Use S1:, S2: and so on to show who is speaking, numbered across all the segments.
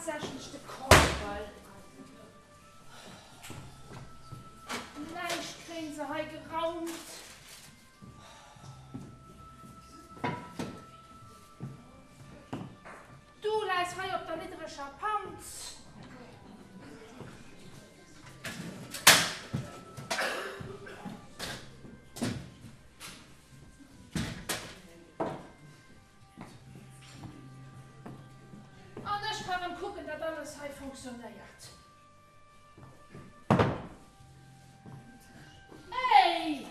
S1: tatsächlech de Korbel. Näischt kréien se hei geraumt. Du läis hei op der liddereger Panz. An ech ka rëm kucken, datt alles hei fonctionnéiert. Hey!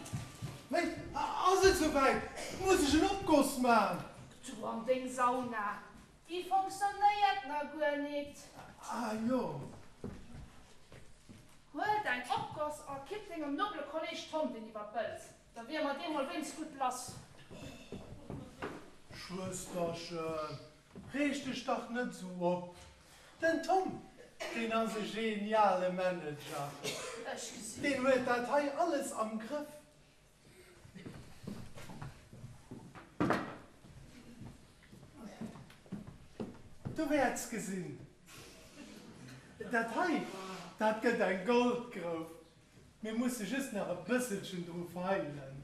S2: Wéi, ass et souwäit? Muss ech en Opgoss man?
S1: Du an deng Sauna, déi fonctionnéiert na guer nit.
S2: Ah jo.
S1: Huel däin Opgoss a kipp dengem nobele Kolleg Tom deen iwwer d'Bëls. Da wier mer dee mol wéinst gutt lass.
S2: Schwësterchen, reeg dech dach net esou op. Den Tom, deen ass e geniale Manager.
S1: Ech gesinn.
S2: Deen huet dat hei alles am Grëff. Du wäerts gesinn, dat hei, dat gëtt eng Goldgrouf. Mir musse just nach e bësselchen dru feilen.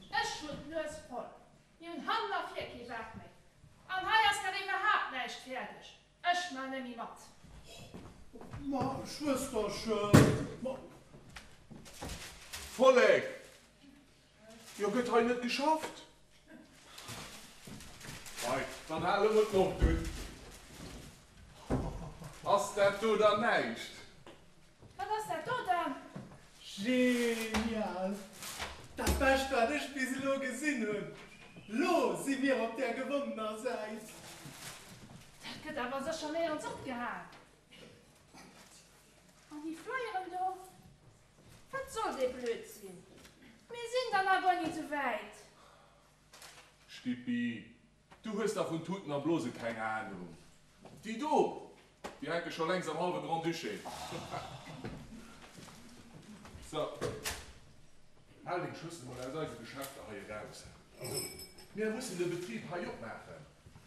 S1: Ech hunn d'Nues voll. Mir hunn hannen a vir kee Waart méi. An hei ass nach iwwerhaapt näischt fäerdeg. Ech man nemmi mat.
S2: Ma Schwësterchen, ma.
S3: Vollek, jo gëtt hei net geschafft? Hei, dann hale mer d'Loft un. Ass dat do dann näischt?
S1: Wat ass dat do dann?
S2: Genial! Dat Bescht wat ech bis elo gesinn hunn! Lo si mir op där gewonnener Säit!
S1: Dat gëtt awer sécher néierens opgehaang. An déi Flyeren do, wat soll dee Blödsinn? Mir sinn der nach guer nit esou wäit.
S3: Stippi, Du hues da vun Tuten a Blose keng Ahnung. Déi do, déi hänke scho längst am hallwe Grand-Duché. So, hal deng Schëssen mol aus eise Geschäfter hei eraus. Also, mir mussen de Betrib hei opmaachen.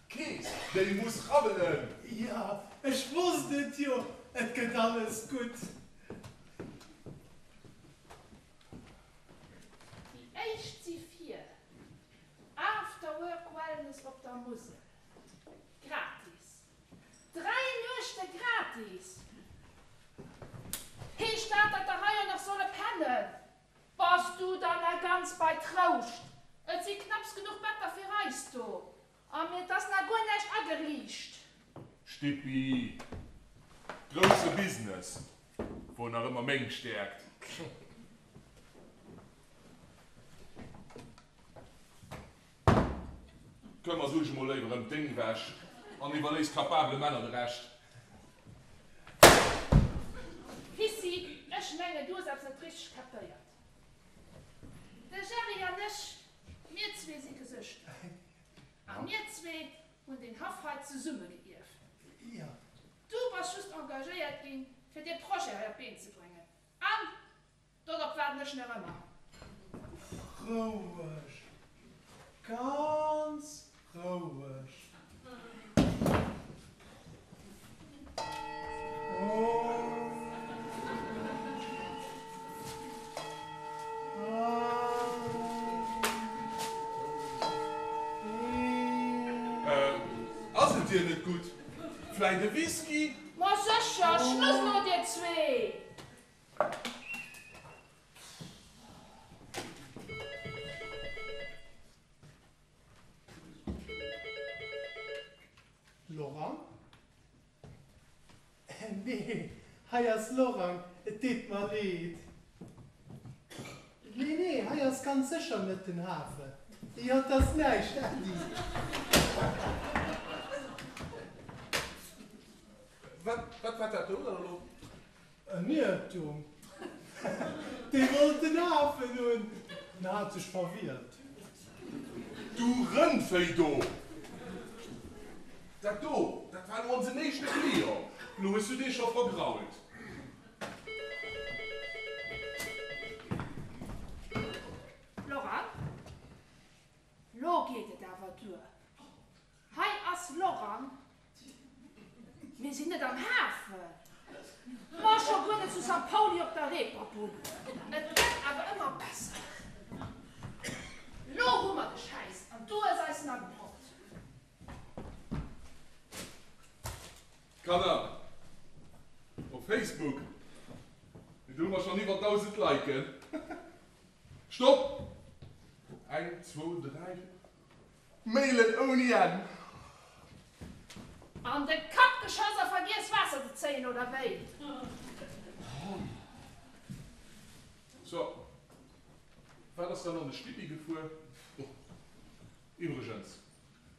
S3: D'Keess, déi muss rabbelen!
S2: Jo, ech wosst et jo, et gëtt alles gutt.
S1: Déi éischt si vir. After Work Wellness op der Musel. Gratis. 3 Nuechte gratis! Heescht dat, datt der hei och nach solle pennen? Bass du dann nach ganz bei Trouscht? Et si knapps genuch Better fir eis do. A mir, 't ass nach guer näischt ageriicht.
S3: Stippi, Grousse Business wor nach ëmmer meng Stäerkt. Këmmer suerg emol léiwer ëm deng Wäsch an iwwerléiss kapabele Männer de Rescht.
S1: Pissi, ech mengen du hues eppes net richteg kapéiert. De Jerry an ech, mir zwee si Gesëschter. A mir zwee hunn deen Haff hei zesumme geierft. Du bass just engagéiert ginn, fir dee Projet hei op d'Been ze bréngen. An Dorop waarden ech nach ëmmer.
S2: Roueg, ganz roueg.
S3: Ass et dir net gutt? Vläit e Whisky?
S1: Ma sécher! Schluss elo, dir zwee!
S2: Lorang? Nee, hei ass Lorang, et deet mer leed. Nee, nee, hei ass ganz sécher net den Hafen. Jo, 't ass näischt, Äddi.
S3: Wat, wat war dat do dann elo?
S2: En Iertum. Dee wollt den Afen hunn, en hat sech verwielt.
S3: Du Rëndvéi do! Dat do, dat war elo onsen éischte Client. Elo hues du dee scho vergrault.
S1: Laurent, lo geet et awer duer. zu Sankt Pauli op der Reeperbunn. Et gëtt awer ëmmer besser. Lo hu mer de Schäiss an du hues eis en agebrockt.
S3: Kanner, op Facebook, do hu mer schonn iwwer 1.000 Liken. Stopp! Eng, zwou, dräi, Mailen ouni Enn!
S1: An de Kapp geschoss a vergiess Waasser ze zéien, oder wéi?
S3: So, wat ass dann an de Stippi gefuer? Oh, iwwregens,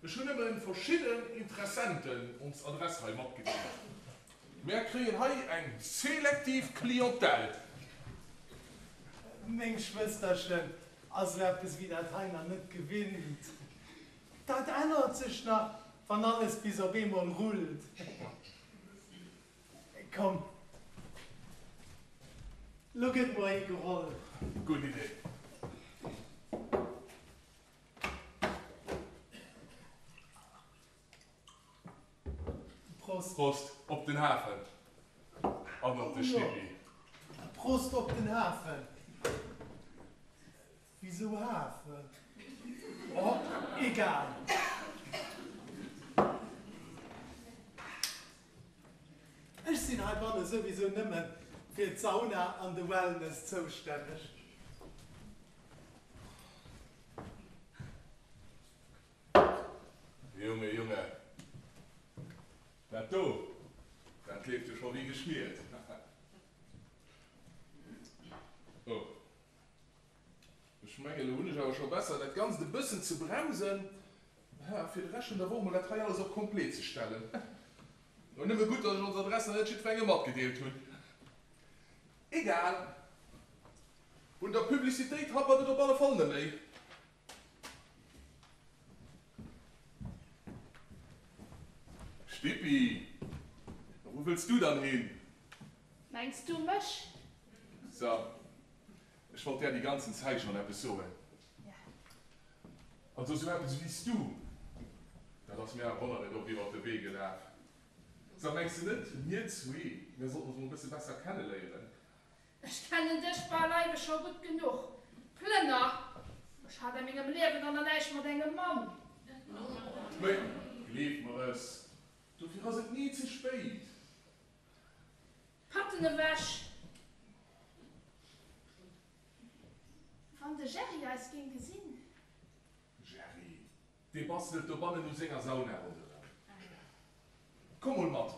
S3: ech hunn nëmmen verschidden Interessenten ons Adress hei matgedeelt. Mär kréien hei eng selektiv Clientèle.
S2: Meng Schwësterchen ass esou eppes wéi dat hei nach net gewinnt. Dat ännert sech nach, wann alles bis op eemol rullt. Komm, lo gëtt mol ee gerollt.
S3: Gutt Idee.
S2: Prost.
S3: Prost op den Hafen an op de Schnippi.
S2: Prost op den Hafen. Wisou Hafen? Oh, egal. Ech sinn heibanne souwisou nëmme fir d'Sauna an de Wellness zoustänneg.
S3: Junge, Junge, dat do, dat leeft jo scho wéi geschmiert. Oh, ech mengen, elo hunn ech awer scho besser, dat Ganzt e bëssen ze bremsen, a fir de Rescht vun der Woch emol dat hei alles op complet ze stellen. Oh, nëmme gutt, datt ech ons Adress nach net jiddwerengem matgedeelt hunn. Egal, un der Publicitéit happert et op alle Fall net méi. Stippi, wou wëlls du dann hin?
S1: Mengs du mech?
S3: So, ech wollt där déi ganzen Zäit schonn eppes soen. Also sou eppes wéi s du, dat ass mir awer och nach net oft iwwert de Wee gelaf. So, mengs de net, mir zwee, mir sollten ons mol e bësse besser kenneléieren?
S1: Ech kennen dech beileiwe scho gutt genuch, Plënner. Ech hat a mengem Liewen der nach näischt mat engem Mann.
S3: Mee gleef mer es, dofir ass et ni ze spéit.
S1: Patten ewech! Wann de Jerry eis géing gesinn.
S3: Jerry, dee bastelt dobannen u senger Sauna ronderëm. Komm mol mat,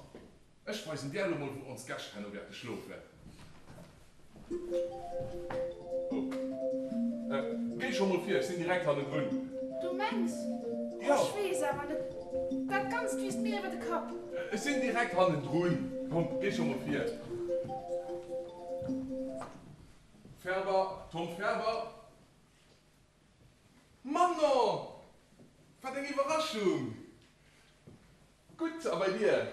S3: ech weisen där elo mol wou ons Gäscht herno wäerte schlofen. Oh, géi scho mol vir, ech sinn direkt hannendrun.
S1: Du mengs?
S3: Jo.
S1: Ech weess awer net, dat Ganzt wiisst mir iwwer de Kapp.
S3: Ech sinn direkt hannendrun, komm, géi scho mol vir. Ferber, Tom Ferber. Manon! Wat eng Iwwerraschung! Gutt, a bei dir?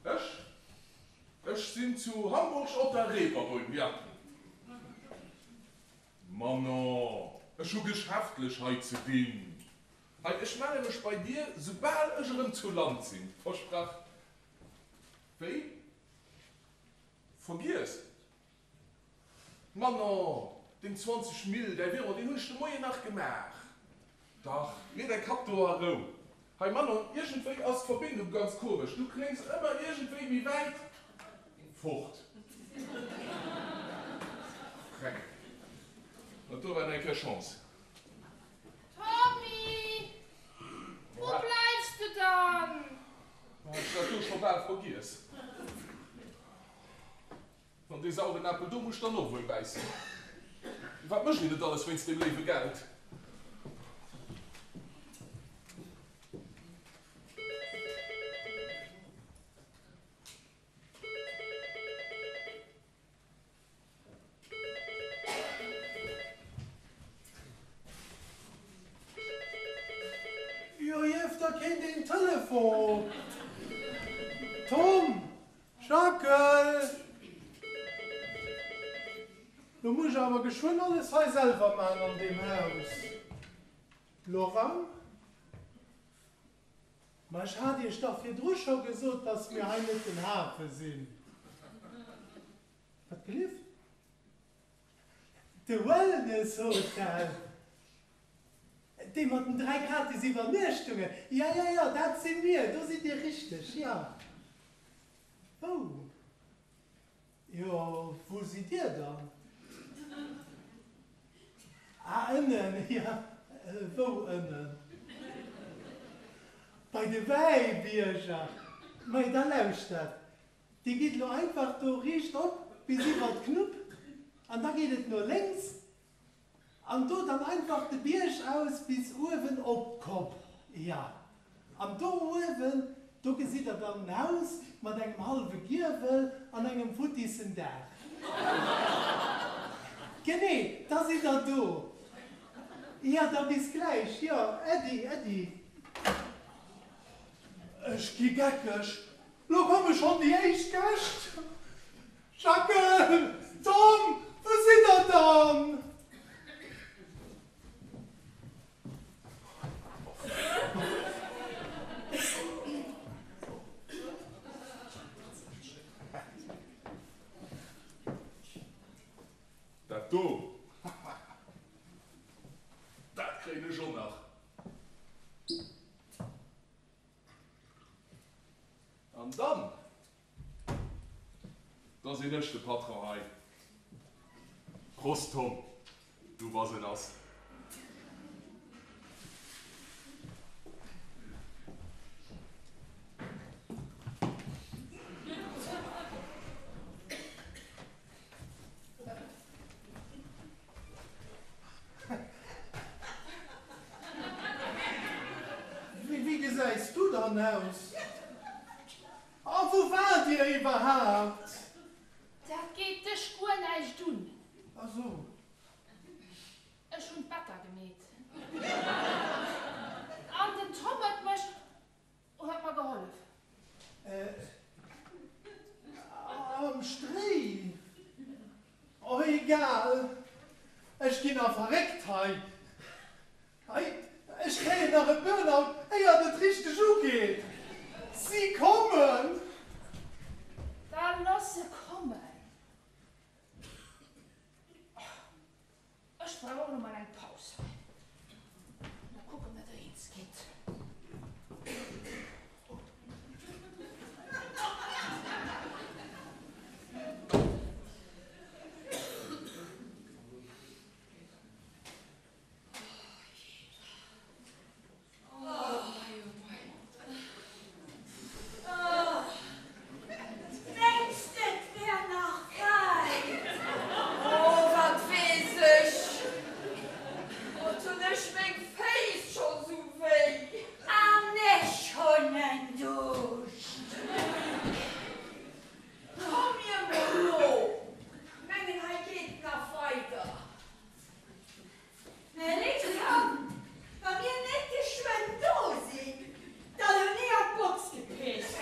S3: Ech? Ech sinn zu Hamburg op der Reeperbunn, ja. Manon, ech hu geschäftlech hei ze dinn. Hei, ech melle mech bei dir, soubal ech erëm zu Land sinn. Versprach. Wéi? Vergiess? Manon, deng 20 Mille, däi Virement, deen hunn ech de Moien nach gemaach. Dach, lee däi Kapp do a Rou. Hei Manon, iergendwéi ass d'Verbindung ganz komesch, du kléngs ëmmer iergendwéi méi wäit fort. Freck, dat do war eng Kéier Chance.
S1: Tommy, wou bleifs de dann?
S3: Hat ech dat do scho bal vergiess. An dee sauren Apel do muss ech dann och wuel bäissen. Wat mécht een net alles wéinst deem léiwe Geld?
S2: Jo, hieft der kéint een Telefon. Tom, Jacques! Lo muss ech awer geschwënn alles hei selwer man an deem Haus. Laurent, Ma ech hat iech dach virdru scho gesot, dass mir hei net den Hafe sinn. Wat gelift? De Wellness Hotel? Dee mat den 3 gratis Iwwernuechtungen? Ja, ja, ja, dat si mir, do sidd Dir richteg, jo. Oh, jo, wou sidd Dir dann? Ah, ënnen, jo, wou ënnen? Bei de Wäibierger. Mei, da lauschtert, Dir gitt elo einfach do riicht op bis iwwer d'Knupp an da geet et no lénks an do dann einfach de Bierg aus bis uewen op d'Kopp. Jo, an do uewen, do gesitt der dann en Haus mat engem hallwe Giewel an engem futtissen Daach. Genee, da sidd der do. Jo, da bis gläich. Jo, Äddi, Äddi. Ech gi geckeg, lo komme schonn déi éischt Gäscht. Jacques, Tom, wou sidd der dann?
S3: Dat do, dat kréien ech och nach. An dann, da sinn ech de Patron hei. Prost Tom, du bass en Ass.
S2: Wéi gesäis du dann aus? A wou waart dir iwwerhaapt?
S1: Dat geet dech guer näischt un.
S2: Ah sou.
S1: Ech hunn d'Better gemeet. An den Tom huet mech Huet mer gehollef.
S2: Am Stréi? Oh egal, ech ginn nach verréckt hei. Hei, ech kréien nach e Burnout éiert et richteg ugeet. Si kommen!
S1: Da looss se kommen. Ech brauch och elo mol eng Paus hei. Mol kucken, wat der eens gitt.
S4: Mengs de et wär nach wäit? Oh, wat weess ech! Haut hunn ech meng Féiss scho sou wéi. An ech hunn en Duuscht. Komm mir mol no, mengen hei geet nach weider. Mä léif Frënn, wa mir net geschwënn do sinn, dann hunn ech an d'Box gepisst.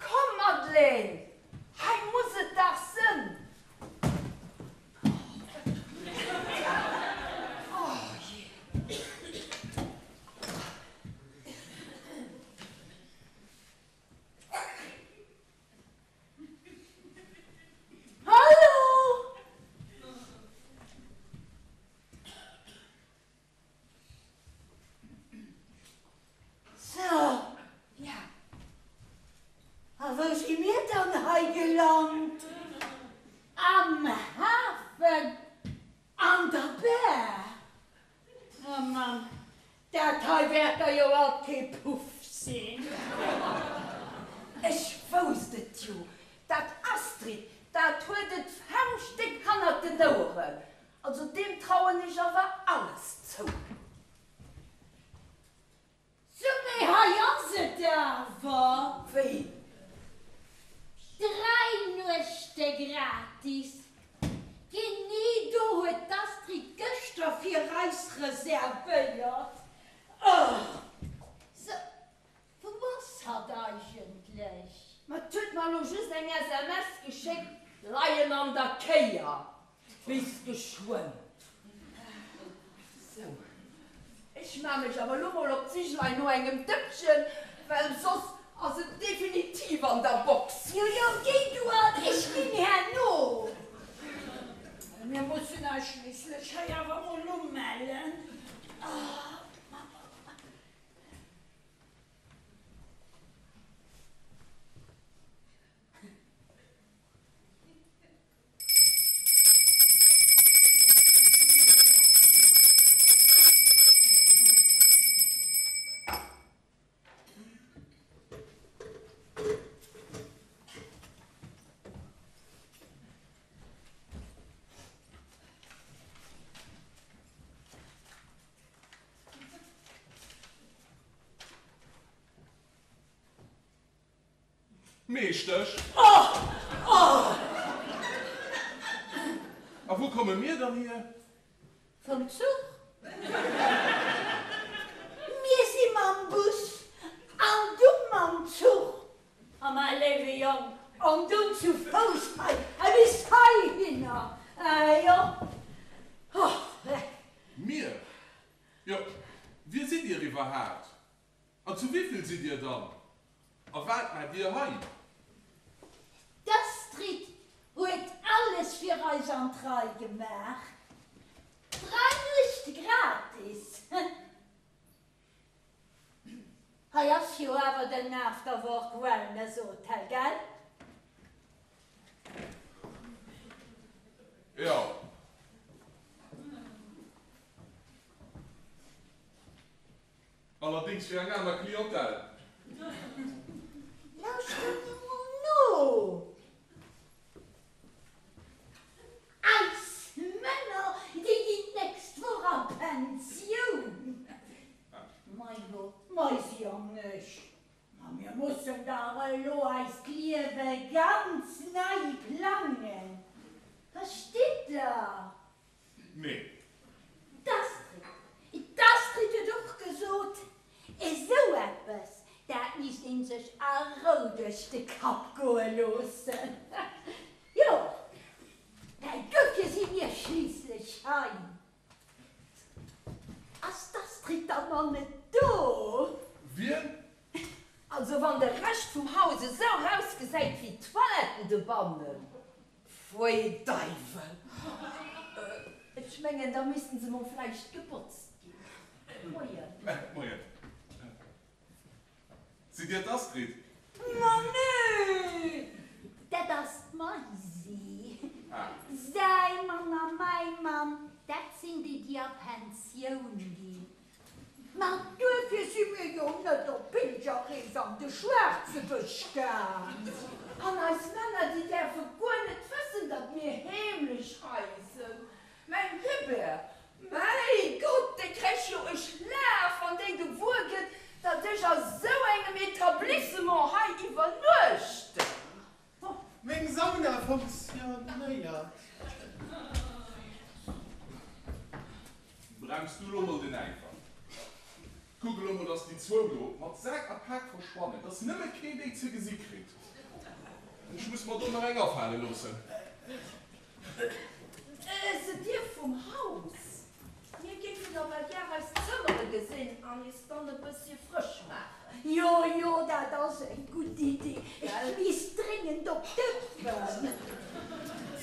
S5: Komm Madeleine, hei muss et dach sënn! Oh jee.
S4: Hallo! Sou, ja. A wou si mir dann hei gelant? Am Hafen, an der Bar. Oh Mann, dat hei wäert da jo alt kee Puff sinn.
S5: Ech wousst et jo, dat Astrid, dat huet et fauschtdéck hannert den Oueren. Also deem trauen ech awer alles zou.
S4: Sou, mee hei ass et awer.
S5: Wéi?
S4: 3 Nuechte gratis. Genee do huet d'Astrid gëschter fir. eis reservéiert. Oh!
S6: So, wou ass hatt eigentlech?
S5: Ma 't huet mer elo just eng SMS geschéckt, leien an der Kéier, bis geschwënn. Sou, ech maa mech awer elo mol op d'Sich hei no engem Dëppchen, well soss ass et definitiv an der Box.
S4: Jo, jo, géi du an ech ginn herno. Mir mussen eis schliisslech hei awer mol umellen.
S3: Meeschtesch! A wou komme mir dann hier?
S4: Vum Zuch. Mir si mam Bus an du mam Zuch. A mäi léiwe Jong, an dunn zu Fouss hei bis heihinner. Jo.
S3: Mir? Jo, wie sidd Dir iwwerhaapt? An zu wivill sidd Dir dann? A wat maacht Dir hei?
S4: D'Astrid huet alles fir eis an d'Rei gemaach. Drai Nuechte gratis. Hei ass jo awer den After Work Wellness Hotel, gell?
S3: Jo. Allerdéngs fir eng aner Clientèle.
S4: Lauschter mir mol no! Eis Männer, déi ginn d'nächst Woch a Pensioun. Majo, mais Jong, ech, ma mir mussen dach elo eist Liewe ganz nei plangen. Verstitt Der?
S3: Nee.
S4: D'Astrid, d'Astrid huet och gesot, esou eppes, dat misst een sech a Rou duerch de Kapp goe loossen. Jo, well duerfir si mir schliisslech hei. Ass d'Astrid dann nach net do?
S3: Wien?
S5: Also wann de Rescht vum Haus esou rausgesäit wéi d'Toiletten dobannen, Pfui Deiwel! Ech mengen, da missten se mol vläicht gebotzt ginn. Moien.
S3: Moien. Sidd Dir d'Astrid?
S4: Ma nee, dat ass d'Maisi. Säi Mann a mäi Mann, dat sinn déi, déi a Pensioun ginn. Ma duerfir si mir jo net op Pilgerrees an de schwaarze Bësch gaang.
S5: An eis Männer, déi däerfe guer net wëssen, datt mir heemlech reisen. Mäin Hubert, mäi Gott, dee kréich jo e Schlag, wann dee gewuer gëtt, datt ech a sou engem Etablissement hei iwwernuechten.
S2: Meng Sauna funktionéiert.
S3: Brems du lo mol den Äifer. Kuck elo mol, dass déi zwou do mat Sak a Pak verschwannen, dass nëmme keen déi ze gesi kritt. Ech muss mer do nach eng afale loossen.
S5: Sidd Dir vum Haus? Mir géifen awer gär eis Zëmmere gesinn an is dann e bëssche frësch maachen.
S4: Jo, jo, dat ass eng gutt Iddi. Ech misst dréngend op d'Dëppen.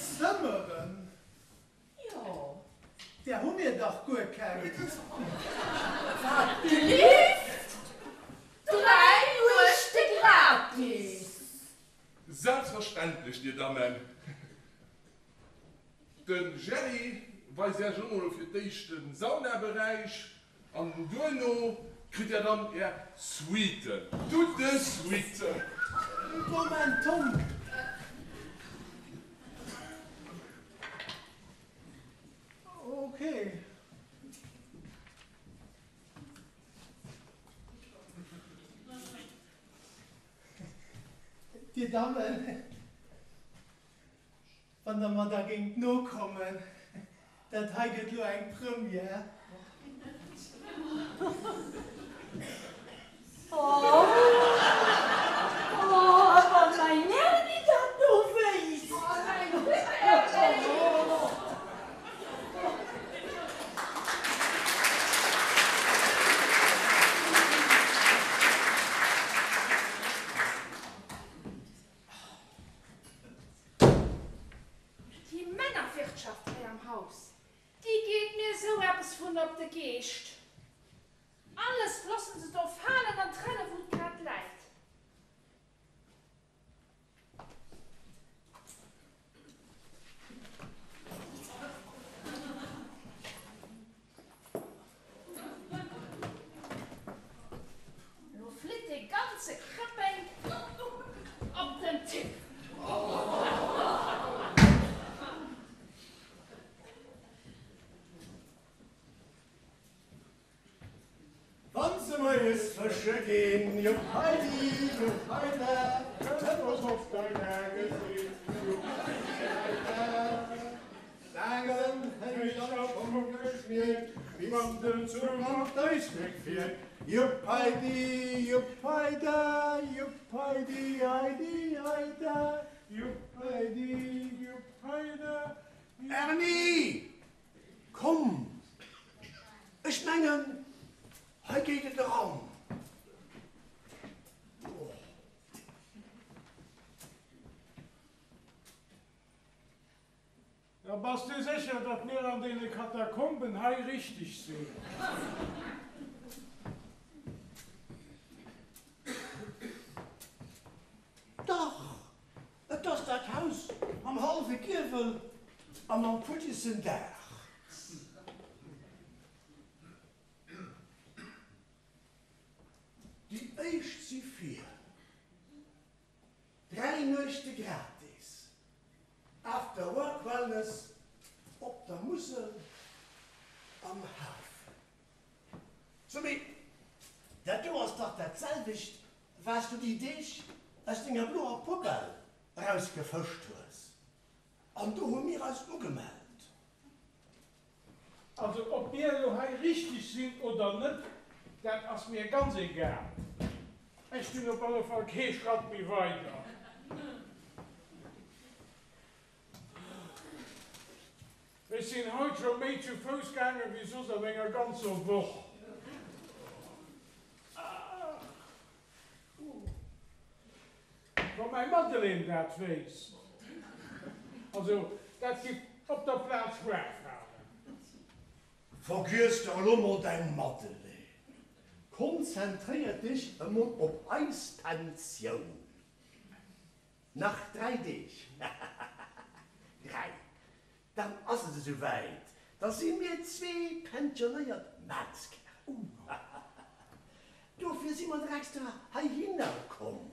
S2: Zëmmeren?
S5: Jo.
S2: Där hu mir dach guer keng.
S5: Wat gelift? 3 Nuechte gratis!
S3: Selbstverständlech, Dir Dammen. De Jerry weist Iech elo mol fir d'éischt de Saunaberäich an duerno kritt Dir dann Är Suiten. Tout de suite!
S2: Moment, Tom! Ok. Dir Dammen, wann Der mer da géingt nokommen, dat hei gëtt lo eng Première.
S4: Oh, oh, wann mäin Erni dat do wéisst!
S5: Oh, mäin Hubert, ey!
S1: Déi Männerwirtschaft hei am Haus, déi geet mir esou eppes vun op de Geescht. Alles lossen se do falen an trennen, wou et grad läit. Lo flitt dee ganze Krëppeng op den Tipp.
S7: Wann se moies fësche ginn, jupp heidi, jupp heida, huet och oft dei Gaange sinn, jupp heidi heida. D'Aangelen héich an d'Schong geschmiert, bis den Zuch an d'Éislek fiert, jupp heidi, jupp heida, jupp heidi heidi heida, jupp heidi, jupp heida. Erni! Komm, ech mengen, hei geet et eran.
S8: Da bass du sécher, datt mir an deene Katakomben hei richteg sinn?
S7: Dach, Et ass dat Haus mam hallwe Giewel a mam futtissen Daach. Déi éischt si vir. 3 Nuechte gratis. After Work Wellness op der Musel am Hafen. So, mee dat do ass dach dat selwecht Wat s du déi Deeg aus denger bloer Poubelle erausgefëscht hues. An do hu mir eis ugemellt.
S8: Also ob mir elo hei richteg sinn oder net, dat ass mir ganz egal. Ech ginn op alle Fall kee Schratt méi weider. Ech sinn haut scho méi zu Fouss gaange wéi soss an enger ganzer Woch. Wa mäi Madeleine dat wéisst. Also, dat giff op der Plaz schwaar falen.
S7: Vergiess der elo mol däin Madeleine. Konzentréier dech emol op eis Pensioun. Nach 3 Deeg, hahahaha, 3, dann ass et esouwäit, da si mir zwee pensionéiert Maanskären, hahahaha, dofir si mer dach extra heihinner komm.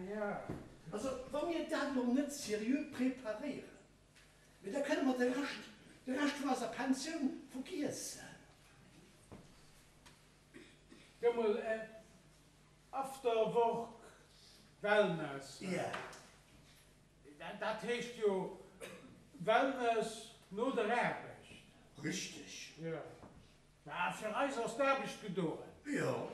S7: Jo, also wa mir dat elo net seriö preparéieren, mee da kënne mer de Rescht, de Rescht vun eiser Pensioun vergiessen.
S8: Gëmm mol After Work Wellness, dat heescht jo Wellness no der Aarbecht.
S7: Richteg.
S8: Jo. Mä fir eis ass d'Aarbecht gedoen.
S7: Jo.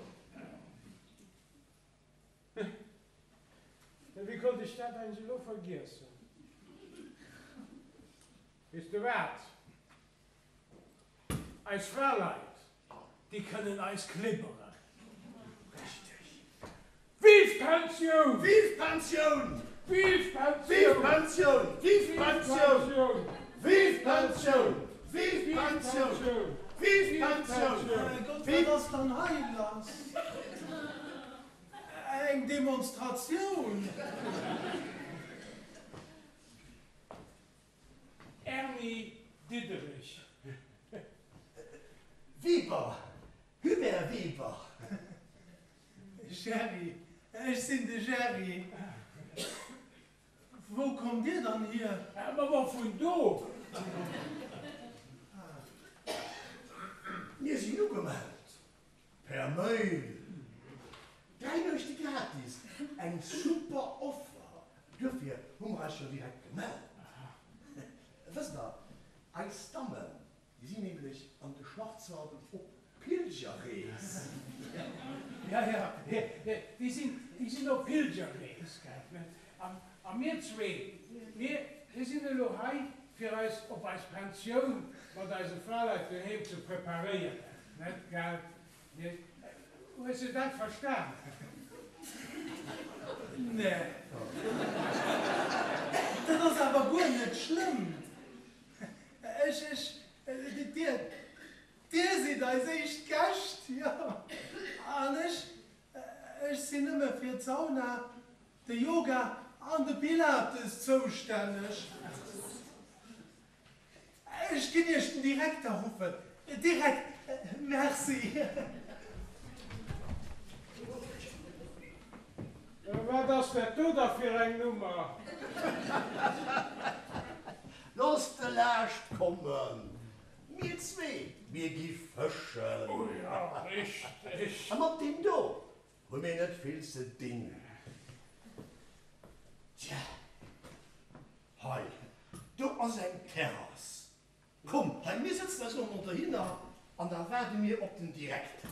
S8: Wéi konnt ech dat eigentlech elo vergiessen? Weess de wat? Eis Fraleit, déi kënnen eis klibberen.
S7: Richteg.
S8: Vive d'Pensioun!
S7: Vive d'Pensioun!
S8: Vive d'Pensioun!
S7: Vive d'Pensioun! Vive d'Pensioun! Vive d'Pensioun! Vive d'Pensioun! Vive d'Pensioun!
S2: Gott, wat ass dann hei lass? Eng Demonstratioun?
S8: Erny Diderich.
S7: Weber, Hubert Weber.
S2: Gerry, ech sinn de Gerry. Wou kommt Dir dann hier?
S8: Ma ma vun do.
S7: Mir sinn ugemellt. Per Mail. 3 Nuechte gratis, eng super Offer, duerfir hu mer eis jo direkt gemellt. Wësst der, eis Dammen, déi. Déi sinn nämlech an de Schwarzwald op Pilgerrees.
S8: Ja, ja, déi sinn, déi sinn op Pilgerrees, gell. A mir zwee, mir, mir sinn elo hei, fir eis op eis Pensioun mat eise Fraleit doheem ze preparéieren, net, gell? Mir, hues de dat verstan?
S2: Nee. Dat ass awer guer net schlëmm. Ech, ech, dir, dir sidd eis éischt Gäscht, jo. An ech, ech sinn nëmme fir d'Sauna, de Yoga an de Pilates zoustänneg. Ech ginn iech den Direkter ruffen. Direkt. Merci.
S8: Wat ass dat do da fir eng Nummer?
S7: Looss de Laascht kommen. Mir zwee, mir gi fëschen.
S8: Oh jo, richteg.
S7: A mat deem do hu mir net vill ze dinn. Tja, hei, do ass eng Terrass. Komm, hei, mir sëtzen eis elo mol dohinner an da waarde mir op den Direkter.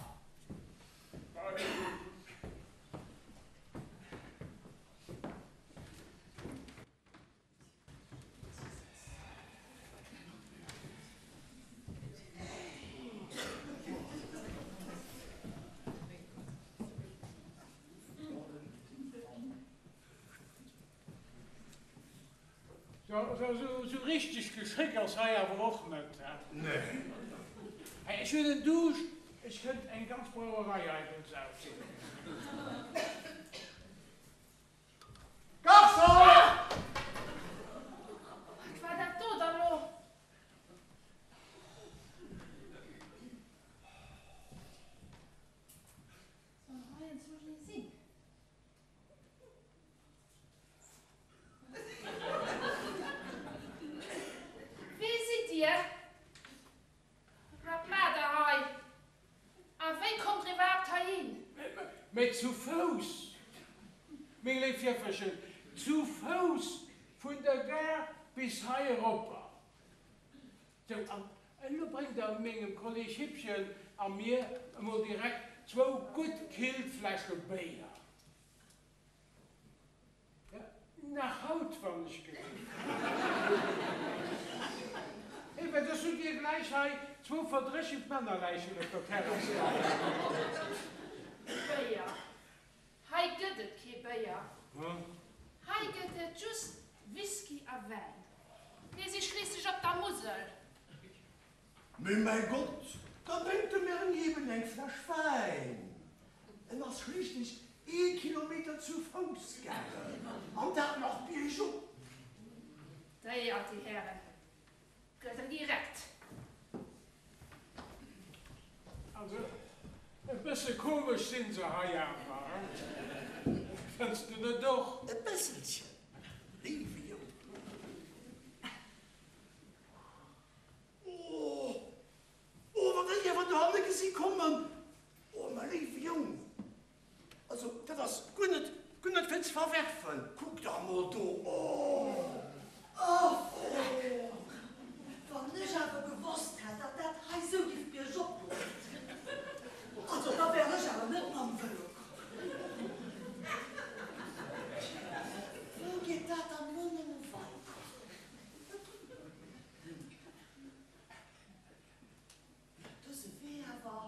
S8: Sou richteg Geschéck ass hei awer och net, he?
S7: Nee.
S8: Hey, ech hunn en Duuscht, ech kënnt eng ganz Brauerei eidel saufen.
S7: Garçon!
S1: Wat war dat do dann elo? Soll hei enzwousch een sinn? Wie sidd Dir? Wat maacht Der hei? A wéi kommt Der iwwerhaapt heihin?
S8: Mee zu Fouss, meng léif Jëfferchen, zu Fouss vun der Gare bis hei eropper. Sou, an elo bréngt Der mengem Kolleg Hippchen a mir emol direkt zwou gutt Killfläsche Béier. Nach haut, wann ech gelift. Eben, soss hutt Dir gläich hei zwou verdréchent Männerläichen op der Terrass leien.
S1: Béier? Hei gëtt et kee Béier. Hei gëtt et just Whisky a Wäin. Mir si schliisslech op der Musel.
S7: Mee mäi Gott, da bréngt de mir en eben eng Fläsch Wäin. En ass schliisslech ee Kilometer zu Fouss gaangen, an dat nach biergop.
S1: Déiert, déi Hären, gëtt en direkt.
S8: Also, e bësse komesch sinn se hei awer, he? Fënns de net och?
S7: E bësselchen, léiwe Jong. Oh, oh, wat ech awer dohanne gesi kommen! Oh, mäi léiwe Jong, also dat ass guer net, guer net fir ze verwerfen. Kuck der emol do, oh!
S4: Oh, Freck! Wann ech awer gewosst hätt, datt dat hei sou giff biergop goen, also da wär ech awer net mam Vëlo komm. Wou geet dat dann elo nëmme weider? Dëse Wee awer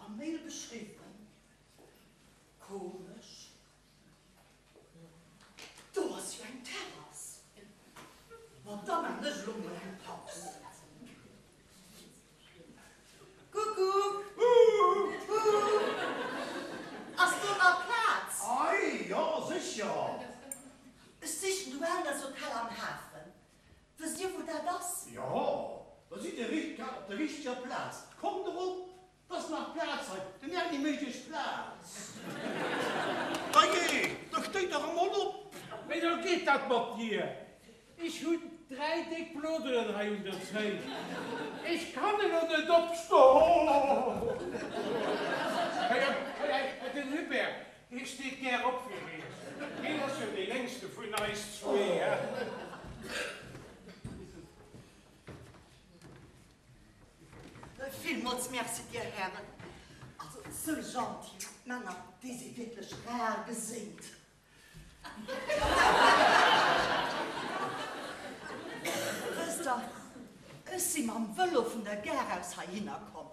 S4: am Mail beschriwwen. Komesch, do ass jo eng Terrass. Ma da maan ech elo mol eng Paus. Kuckuck! Ass do nach Plaz?
S7: Ei, jo, sécher!
S4: Ech sichen de Wellness Hotel am Hafen. Wësst Dir wou dat ass?
S7: Jo, da sidd Dir grad op der richteger Plaz. Kommt erop, 't ass nach Plaz hei, den Erni mécht Iech Plaz. Dajee, da stéit dach emol op!
S8: Wéi soll geet dat mat dir? Ech hunn 3 déck Bloderen hei un der Zéif. Ech kann elo net opstoen. Hei, hei, hei, den Hubert, Hie steet gär op fir Iech. Hien ass jo dee Lénkste vun eis zwee, he?
S4: Villmools Merci, Dir Hären. Also, sou gentil Männer, déi si wierklech rar geséint. Wësst Der, ech si mam Vëlo vun der Gare aus heihinner komm.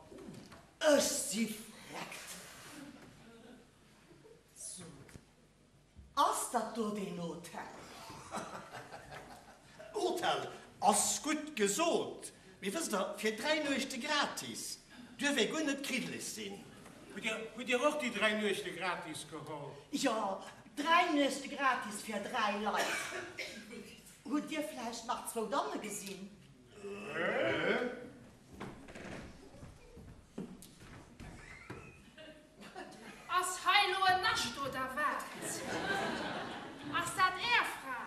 S4: Ech si vreckt. Sot, Ass dat do deen Hotel?
S7: Hotel ass gutt gesot, mee wësst Der, fir 3 Nuechte gratis duerf ee guer net kriddeleg sinn.
S8: Hutt Dir och déi 3 Nuechte gratis geholl?
S4: Jo, 3 Nuechte gratis fir 3 Leit. Hutt Dir vläicht nach zwou Damme gesinn?
S1: Ass hei lo en Nascht oder wat? Ass dat Är Fra?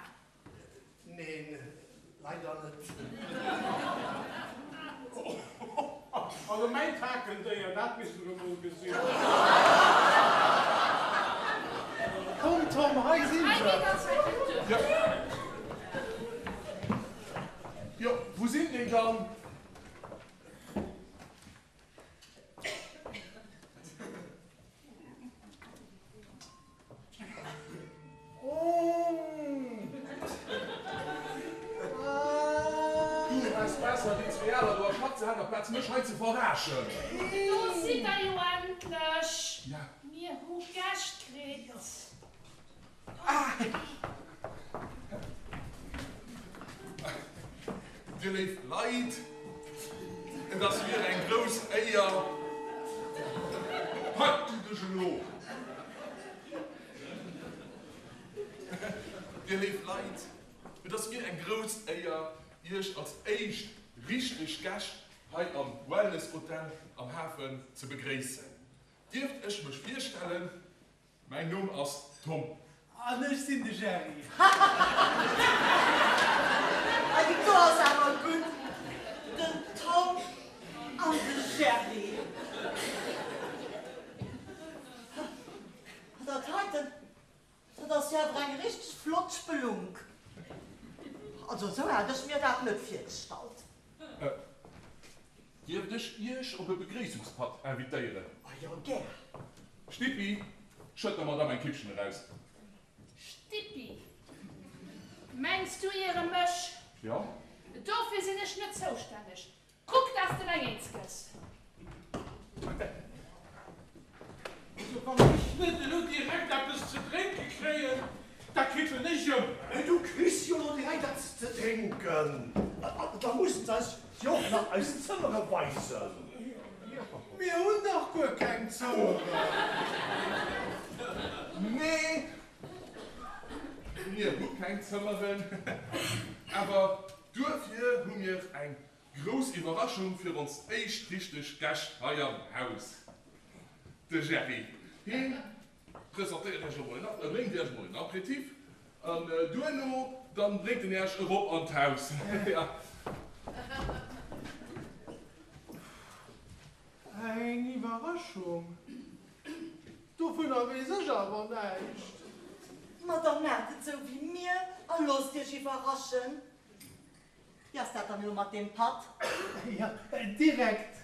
S7: Neen, leider net.
S8: Also mäin Takendéier, dat misst der emol gesinn.
S2: Komm Tom, hei sinn
S1: Hei geet se! eis eng duer.
S3: Jo, wou sinn déi dann? Du häss besser déi zwee aler do a Schapp ze halen amplaz mech hei ze verarschen.
S1: Do sidd der jo endlech! Mir hu Gäscht kritt.
S3: Dir léif Leit, et ass mir eng grouss Éier, Pak du dech elo! Dir léif Leit, et ass mir eng grouss Éier, Iech als éischt richteg Gäscht hei am Wellness Hotel am Hafen ze begréissen. Dierft ech mech virstellen? Mäin Numm ass Tom.
S2: An ech sinn de Jerry.
S4: Hei déi do ass awer gutt, den Tom an de Jerry. Dat heiten, dat ass jo awer eng richteg flott Spelunk. Also esou hat ech mir dat net virgestallt.
S3: Dierft ech Iech op e Begréissungspatt invitéieren?
S4: A jo, gär.
S3: Stippi, schëtt der Madame eng Kippchen eraus.
S1: Stippi, Mengs du iere mech?
S3: Jo.
S1: Dofir sinn ech net zoustänneg. Kuck, dass de leng eens gëss.
S8: Also wann ech net elo direkt eppes ze drénke kréien, da kippen ech ëm.
S7: Du kriss jo elo direkt eppes ze drénken. Da mussen se eis jo och nach eis Zëmmere weisen.
S2: Mir hunn dach guer keng Zëmmeren.
S3: Nee, mir hu keng Zëmmeren. Awer duerfir hu mir eng Grouss Iwwerraschung fir ons éischt richteg Gäscht hei am Haus, de Jerry. Hien presentéiert iech emol en, bréngt iech emol en Aperitif an duerno dann bréngt en iech erop an d'Haus.
S2: Eng Iwwerraschung? Dovunner weess ech awer näischt.
S4: Ma da maacht et sou wéi mir a loosst iech iwwerraschen. Wéi ass dat dann elo mat deem Patt?
S2: Jo, direkt.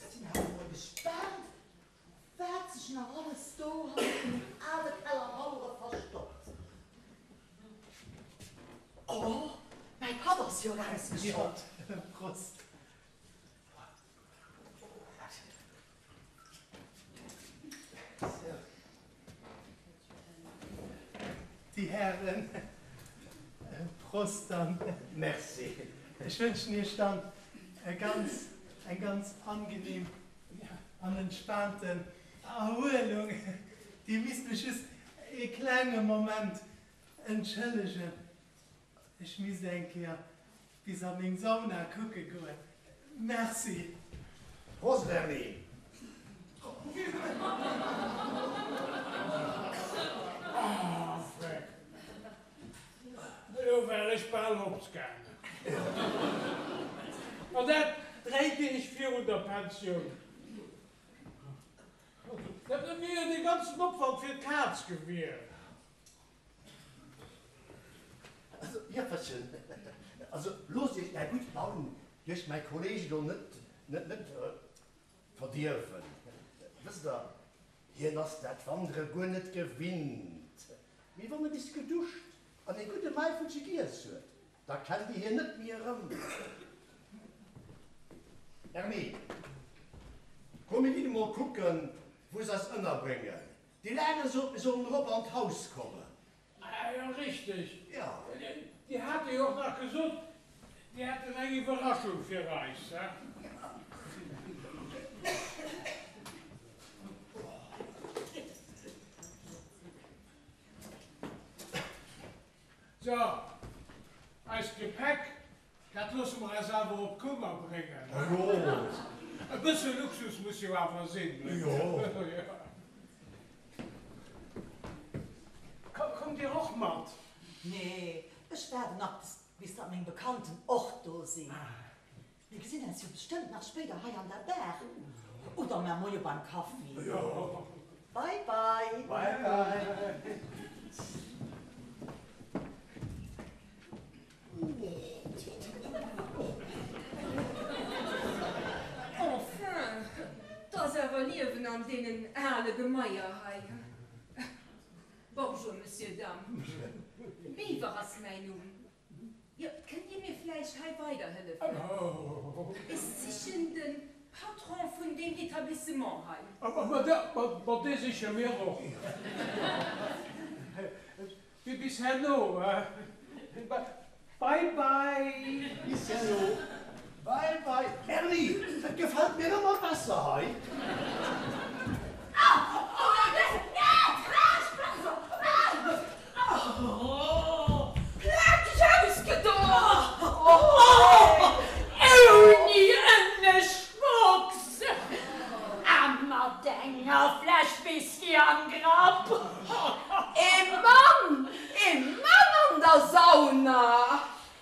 S4: Sinn awer mol gespaant, wat sech nach alles do hannert deenen ale Kellermauere verstoppt. Oh, mäi Patt ass jo erausgeschott.
S2: Prost. Déi Hären, Prost dann.
S7: Merci.
S2: Ech wënschen Iech dann e ganz, eng ganz angenehm an entspaanten Erhuelung. Dir misst mech just ee klenge Moment entschëllegen, ech misst eng Kéier Bis a meng Sauna kucke goen. Merci.
S7: Prost Erni!
S8: Ah Freck, elo war ech bal hops gaangen. An dat 3 Deeg virun der Pensioun. Dat wier jo dee ganzen Opwand fir d'Kaz gewiescht.
S7: gutt Laun duerch mäi Kolleeg elo net, net, net verdierwen. Wësst Der, hien ass dat Wandere guer net gewinnt. Mee wann e bis geduscht an ee gudde Mäifelche giess huet, da kennt Dir hien net méi erëm. Erni, komm mir ginn emol kucken, wou se eis ënnerbréngen. Déi Laange sot, mir sollen erop an d'Haus kommen.
S8: Ah jo, richteg. Déi hate jo och nach gesot, déi hätten eng Iwwerraschung fir eis, he? So, eist Gepäck, dat loosse mer eis awer op d'Kummer bréngen, he? E bësse Luxus muss jo awer sinn, ne? Kommt Dir och mat?
S4: Nee, ech waarden nach bis datt meng Bekannten och do sinn. Mir gesinn eis jo bestëmmt nach spéider hei an der Bar oder mar moie beim Kaffi. Bye bye!
S7: Bye bye!
S5: Enfin, 't ass awer Liewen an deenen ale Gemaier hei. Bonjour, Monsieur, Dame. Biwer ass mäin Numm. Jo, kënnt Dir mir vläicht hei weiderhëllefen? Ech sichen de Patron vun deem Etablissement hei.
S8: Ma dee siche mir och. Bis herno. Bye bye.
S7: Bis herno. Bye bye. Erni, et gefält mir ëmmer besser hei.
S5: Plakeg ausgedon!
S6: Ouni Ënneschbox! A mat enger Fläsch Whisky am Grapp.
S5: E Mann! E Mann an der Sauna!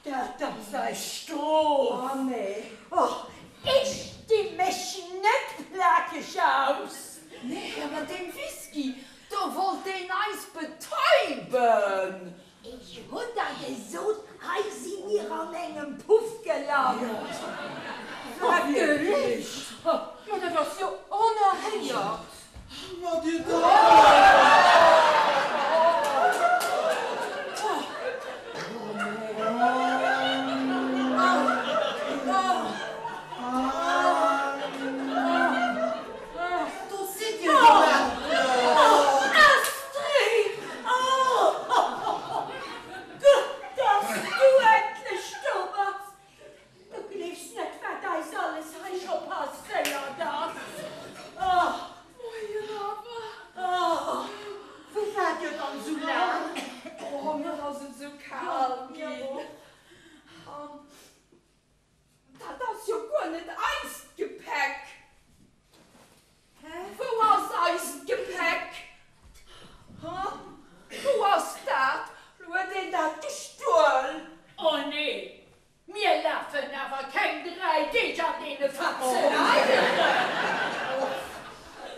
S6: Dat ass eis Strof!
S5: Oh nee!
S6: Och ech di mech net plakeg aus!
S5: Nee, a mat deem Whisky, do wollt deen eis betäuben!
S6: Ech hunn der gesot, hei si mir an engem Puff gelant.
S5: Wat wierklech? Ma dat ass jo onerhéiert!
S2: Ma dir Dammen!
S7: Do sidd Dir jo endlech!
S6: Oh, Astrid! Oh, gutt, dass du endlech do bass! Du gleefs net, wat eis alles hei scho passéiert ass! Oh,
S5: Moien awer!
S6: Oh, wou waart Dir dann esou laang?
S5: Oh, mir ass et esou kal ginn. An Dat ass jo guer net eist Gepäck! Hä? Wou ass eist Gepäck? Hä? Wou ass dat? Lo huet een dat gestuel!
S6: Oh nee, mir lafen awer keng 3 Deeg an deene Fatzen hei!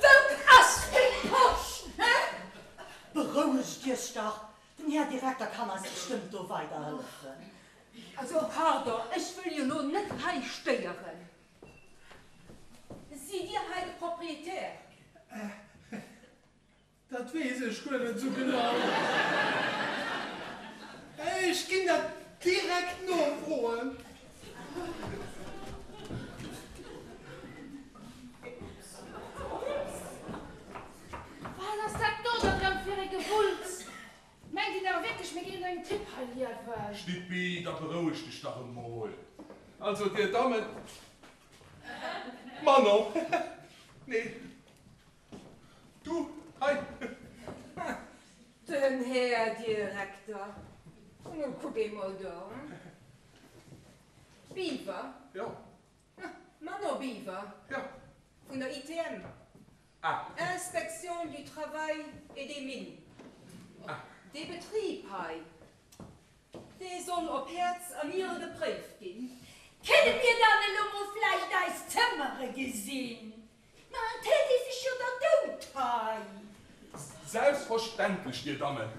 S6: Wou ass meng Posch? Hä? Berouegt Iech dach, den Här Direkter kann eis bestëmmt do weiderhëllefen.
S5: Also, pardon, ech wëll jo lo net hei stéieren. Sidd Dir hei de Proprietär?
S2: Dat weess ech guer net esou genau. Ech ginn dat direkt nofroen.
S1: Wat ass dat do dann erëm fir e Gewulls? Mengt een awer wierklech, mir géingen an engem Tipp hei liewen?
S3: Stippi, da beroueg dech dach emol. Also, dir Dammen, Manon, nee, du hei.
S5: Den Här Direkter, nu kuck eemol do. Beaver?
S3: Jo.
S5: Manon Biwer.
S3: Jo.
S5: Vun der ITM.
S3: Ah.
S5: Inspection du Travail et des Mines.
S3: Ah.
S5: Dee Betrib hei, dee soll op Häerz an Niere gepréift ginn.
S6: Kënne mir dann elo mol vläicht eis Zëmmere gesinn? Ma et hält ee sech jo der dout hei.
S3: Selbstverständlech, Dir Dammen.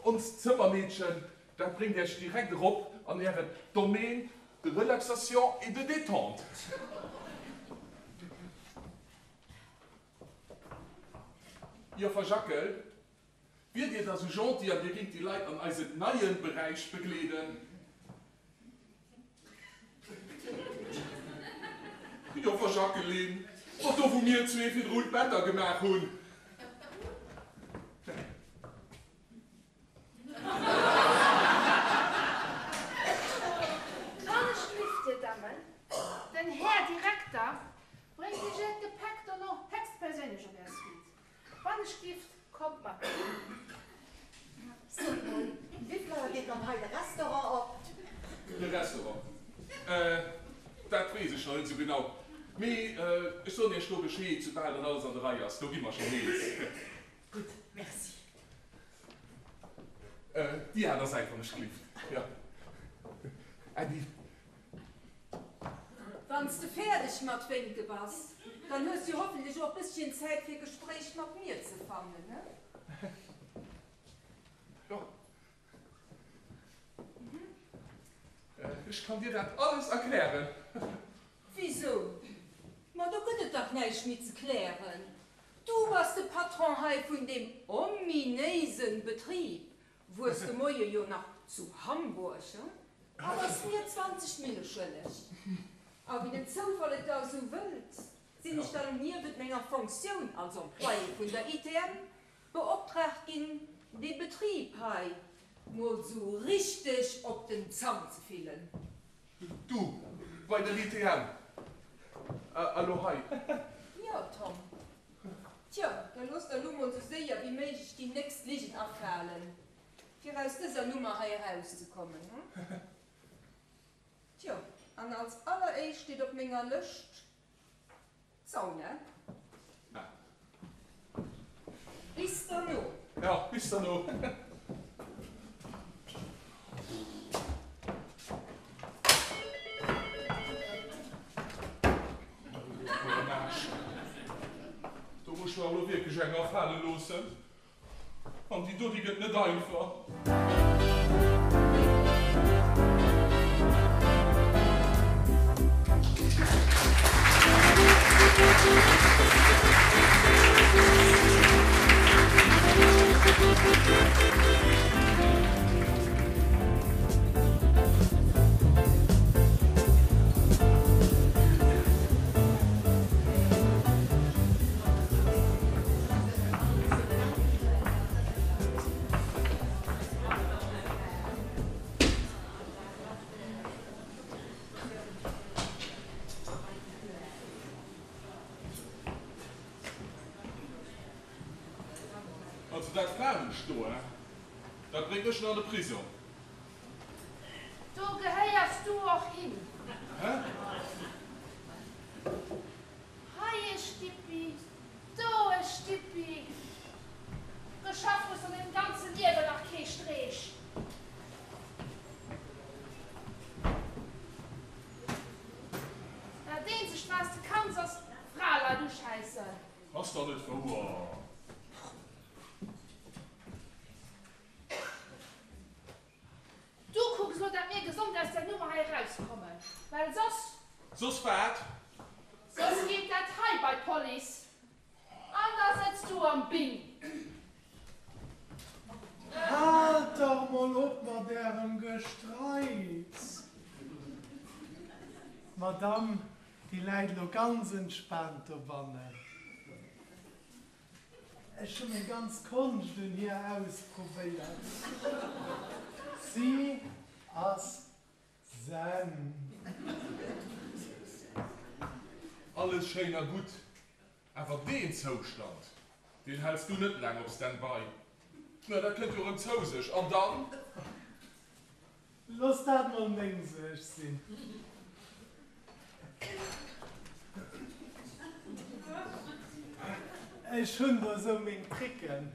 S3: Onst Zëmmermeedchen, dat bréngt Iech direkt erop an Ären Domaine. De relaxation et de détente. Joffer Jackel, wiert Dir da sou gentil an Dir gingt déi Leit an eisen neien Beräich begleeden? Joffer Jacqueline, och do wou mir zwee virdrun d'Better gemaach hunn.
S1: Wann ech lift, Dir Dammen, den Här Direkter bréngt Iech Äert Gepäck dono héchstperséinlech op Är Suite. Wann ech gift, kommt mat.
S9: Sot mol, wéivill Auer geet dann hei de Restaurant op?
S3: De Restaurant? Dat weess ech nach net esou genau. Mee ech soen Iech do Bescheed, soubal dann alles an der Rei ass. Do gi mer schonn eens.
S9: Gutt, merci.
S3: Déi aner Säit, wann ech glift. Jo. Äddi.
S5: Wann s de fäerdeg mat wénke bass, dann hues jo hoffentlech och e bësschen Zäit fir e Gespréich mat mir ze fannen, ne?
S3: Jo. Ech kann dir dat alles erklären.
S5: Wisou? Ma do gëtt et dach näischt méi ze klären. Du bass de Patron hei vun deem ominéisen Betrib, wuars de Moie jo nach zu Hamburg, he? A bass mir 20 Mille schëlleg. A wéi den Zoufall et da esou wëllt, sinn ech dann niewent menger Fonctioun als Employé vun der ITM beoptraagt ginn, dee Betrib hei mol sou richteg op den Zang ze fillen.
S3: Du, bei der ITM? A lo hei?
S5: Jo, Tom. Tjo, da looss der lo mol sou séier wéi méiglech déi nächst Ligen afalen, fir aus dëser Nummer hei erauszekommen, hm? Tjo, an als alleréischt steet op menger Lëscht d'Sauna. Bis derno!
S3: Ja, bis derno! Do muss ech mer elo wierklech eng afale loossen. An déi do, déi gëtt net einfach. Also dat Flanescht do, he, dat bréngt mech nach an de Prisong.
S1: Do gehéiers du och hin.
S3: Hä?
S1: Hei e Stippi, do e Stippi. Geschafft hues an dengem ganze Liewen nach kee Streech. Dat eenzegt wat s de kanns ass Fraleit uschäissen.
S3: Ass dach net wouer.
S1: Du kucks elo dat mir gesond aus där Nummer hei erauskommen, well soss.
S3: Soss wat?
S1: Soss geet dat hei bei d'Police an da sëtz du am Bing.
S2: Haalt dach mol op mat ärem Gestreits! D'Madame, déi läit elo ganz entspaant dobannen. Ech hu meng ganz Konscht un hir ausprobéiert. Si ass Zen.
S3: Alles schéin a gutt, awer deen Zoustand, deen häls du net laang op Stand-by. Na, dat kënnt jo erëm zou sech, an dann?
S2: Looss dat mol meng Suerg sinn. Ech hunn do esou meng Tricken.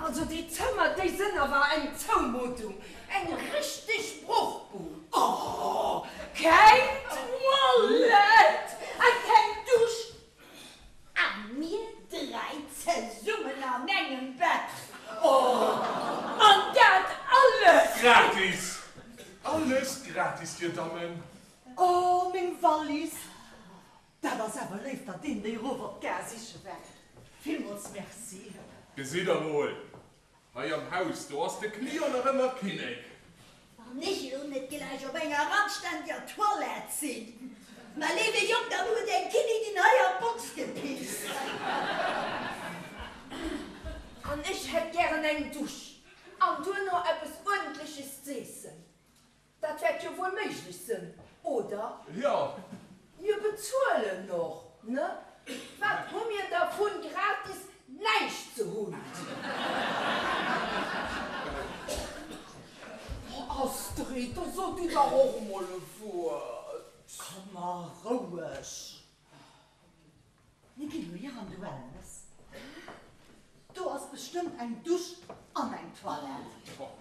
S5: Also déi Zëmmer, déi sënn awer eng Zoumutung, eng richteg Bruchbud. Oh, keng Toilette a keng Dusch.
S3: gratis, Dir Dammen.
S9: Oh, meng Wallis! Dat ass awer léif, datt een déi erof op d'Gare siche wäert. Villmools Merci.
S3: Gesitt der mol, hei am Haus, do ass de Client nach ëmmer Kinnek.
S6: Wann ech elo net gläich op enger anständiger Toilette sinn, mä léiwe Jong, dann huet eng Kinnigin hei an d'Box gepisst.
S5: An ech hätt gären eng Dusch an duerno eppes Uerdentleches z'eessen. Dat wäert jo wuel méiglech sënn, oder?
S3: Jo.
S5: Mir bezuelen och, ne? Wat hu mir dervun, gratis näischt ze hunn? Oh Astrid, da so du dach och emol e Wuert.
S9: Komm mar roueg. Mir ginn elo hier an de Wellness. Do ass bestëmmt eng Dusch an eng Toilette.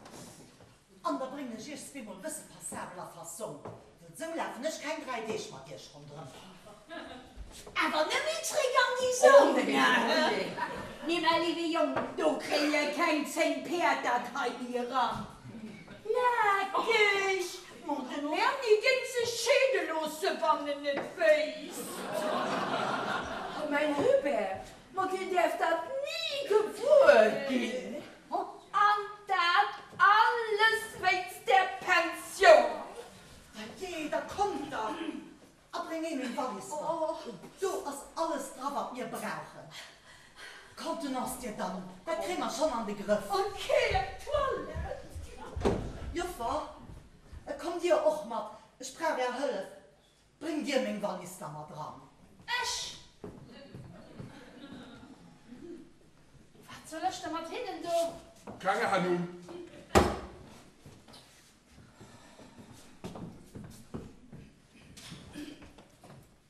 S9: An da bréngen ech iech zweemol e bësse passabel a Fassong, well sou lafen ech keng 3 Deeg mat iech ronderëm.
S6: Awer net méi zréck an déi Sauna! Nee, mäi léiwe Jong, do kréie keng 10 Päerd dat hei méi eran. Plakeg! Ma den Erny géing sech scheede loosse, wann en et wéisst.
S5: Oh, mäin Hubert, ma deen däerf dat ni gewuer ginn. An dat alles wéinst där Pensioun!
S9: Dajee, da kommt dach a bréng ee meng Wallis mat. Do ass alles dra, wat mir brauchen. Contenance, Dir Dammen, dat kréie mer schonn an de Grëff.
S6: Ok, eng Toilette.
S9: Joffer, kommt Dir och mat, ech brauch Är Hëllef. Bréngt Dir meng Wallis da mat eran.
S1: Ech? Wat soll ech da mat hinnen do?
S3: Keng Ahnung.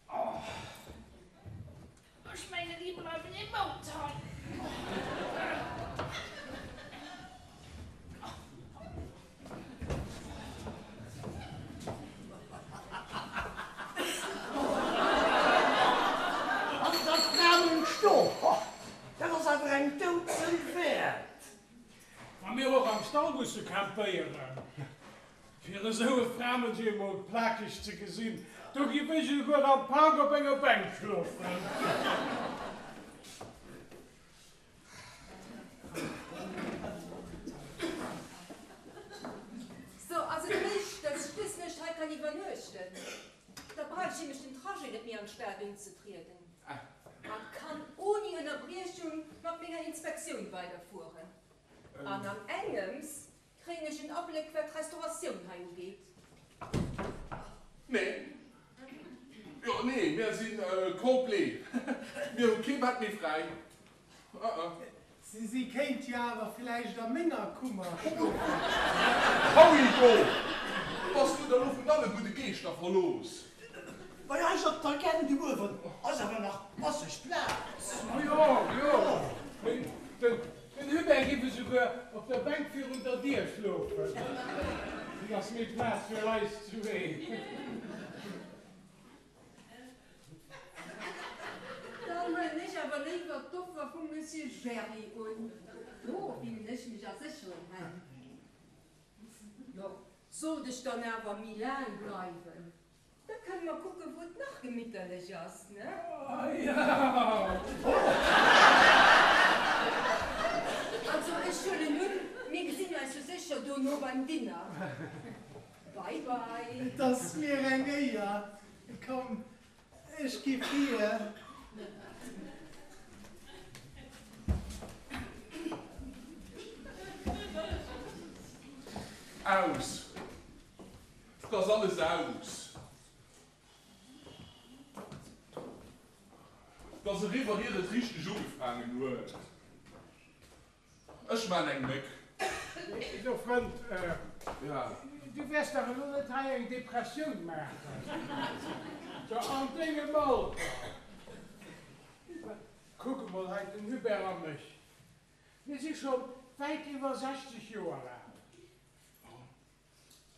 S1: Oh, ech mengen, déi bleiwen ee Mount hei.
S7: An der Framensto, dat ass awer eng Doudsënn wäert.
S8: Wa mir och am Stall musse campéieren, Fir esou e Framens eemol plakeg ze gesinn, do giff ech esouguer am Park op enger Bänk schlofen.
S10: So, ass et méiglech, dass ech dës Nuecht hei kann iwwernuechten? Da brauch ech nämlech den Trajet net méi an d'Stad unzetrieden a kann oni Ënnerbriechung mat menger Inspektioun weiderfueren. An an engems Kréien ech en Abléck wat d'Restauratioun hei ugeet?
S3: Nee. Jo, nee, mir si complet. Mir hu kee Bett méi fräi. Uh-uh.
S2: Si kéint jo awer villäicht a menger Kummer schlofen.
S3: Howie, do bass du der lo vun alle gudde Geeschter verlooss.
S7: Bei eis op der Gäng do uewen ass awer nach masseg Plaz.
S8: Jo, jo, mee den Hubert giff esouguer op der Bänk virun der Dier schlofen. Et ass méi Plaz fir eis zwee.
S10: Dann huelen ech awer léiwer d'Offer vum Monsieur Jerry un. Do fillen ech mech a sécheren Hänn. Jo, sollt ech dann awer méi laang bleiwen, Da kënne mer kucken, wou et nach gemitterlech ass, ne? Also, ech huelen un, mir gesinn eis jo sécher dono beim Dinner. Bye bye.
S2: Et ass mir eng Éier. Komm, ech gi vir.
S3: Aus! Et ass alles aus. Et ass eriwwer, ier et richteg ugefaangen huet. Ech maan eng Méck.
S8: So Frënd, du wäers dach elo net hei eng Depressioun maachen, so an dengem Alter. Kuck emol hei den Hubert a mech, mir si scho wäit iwwer 60 Joer al.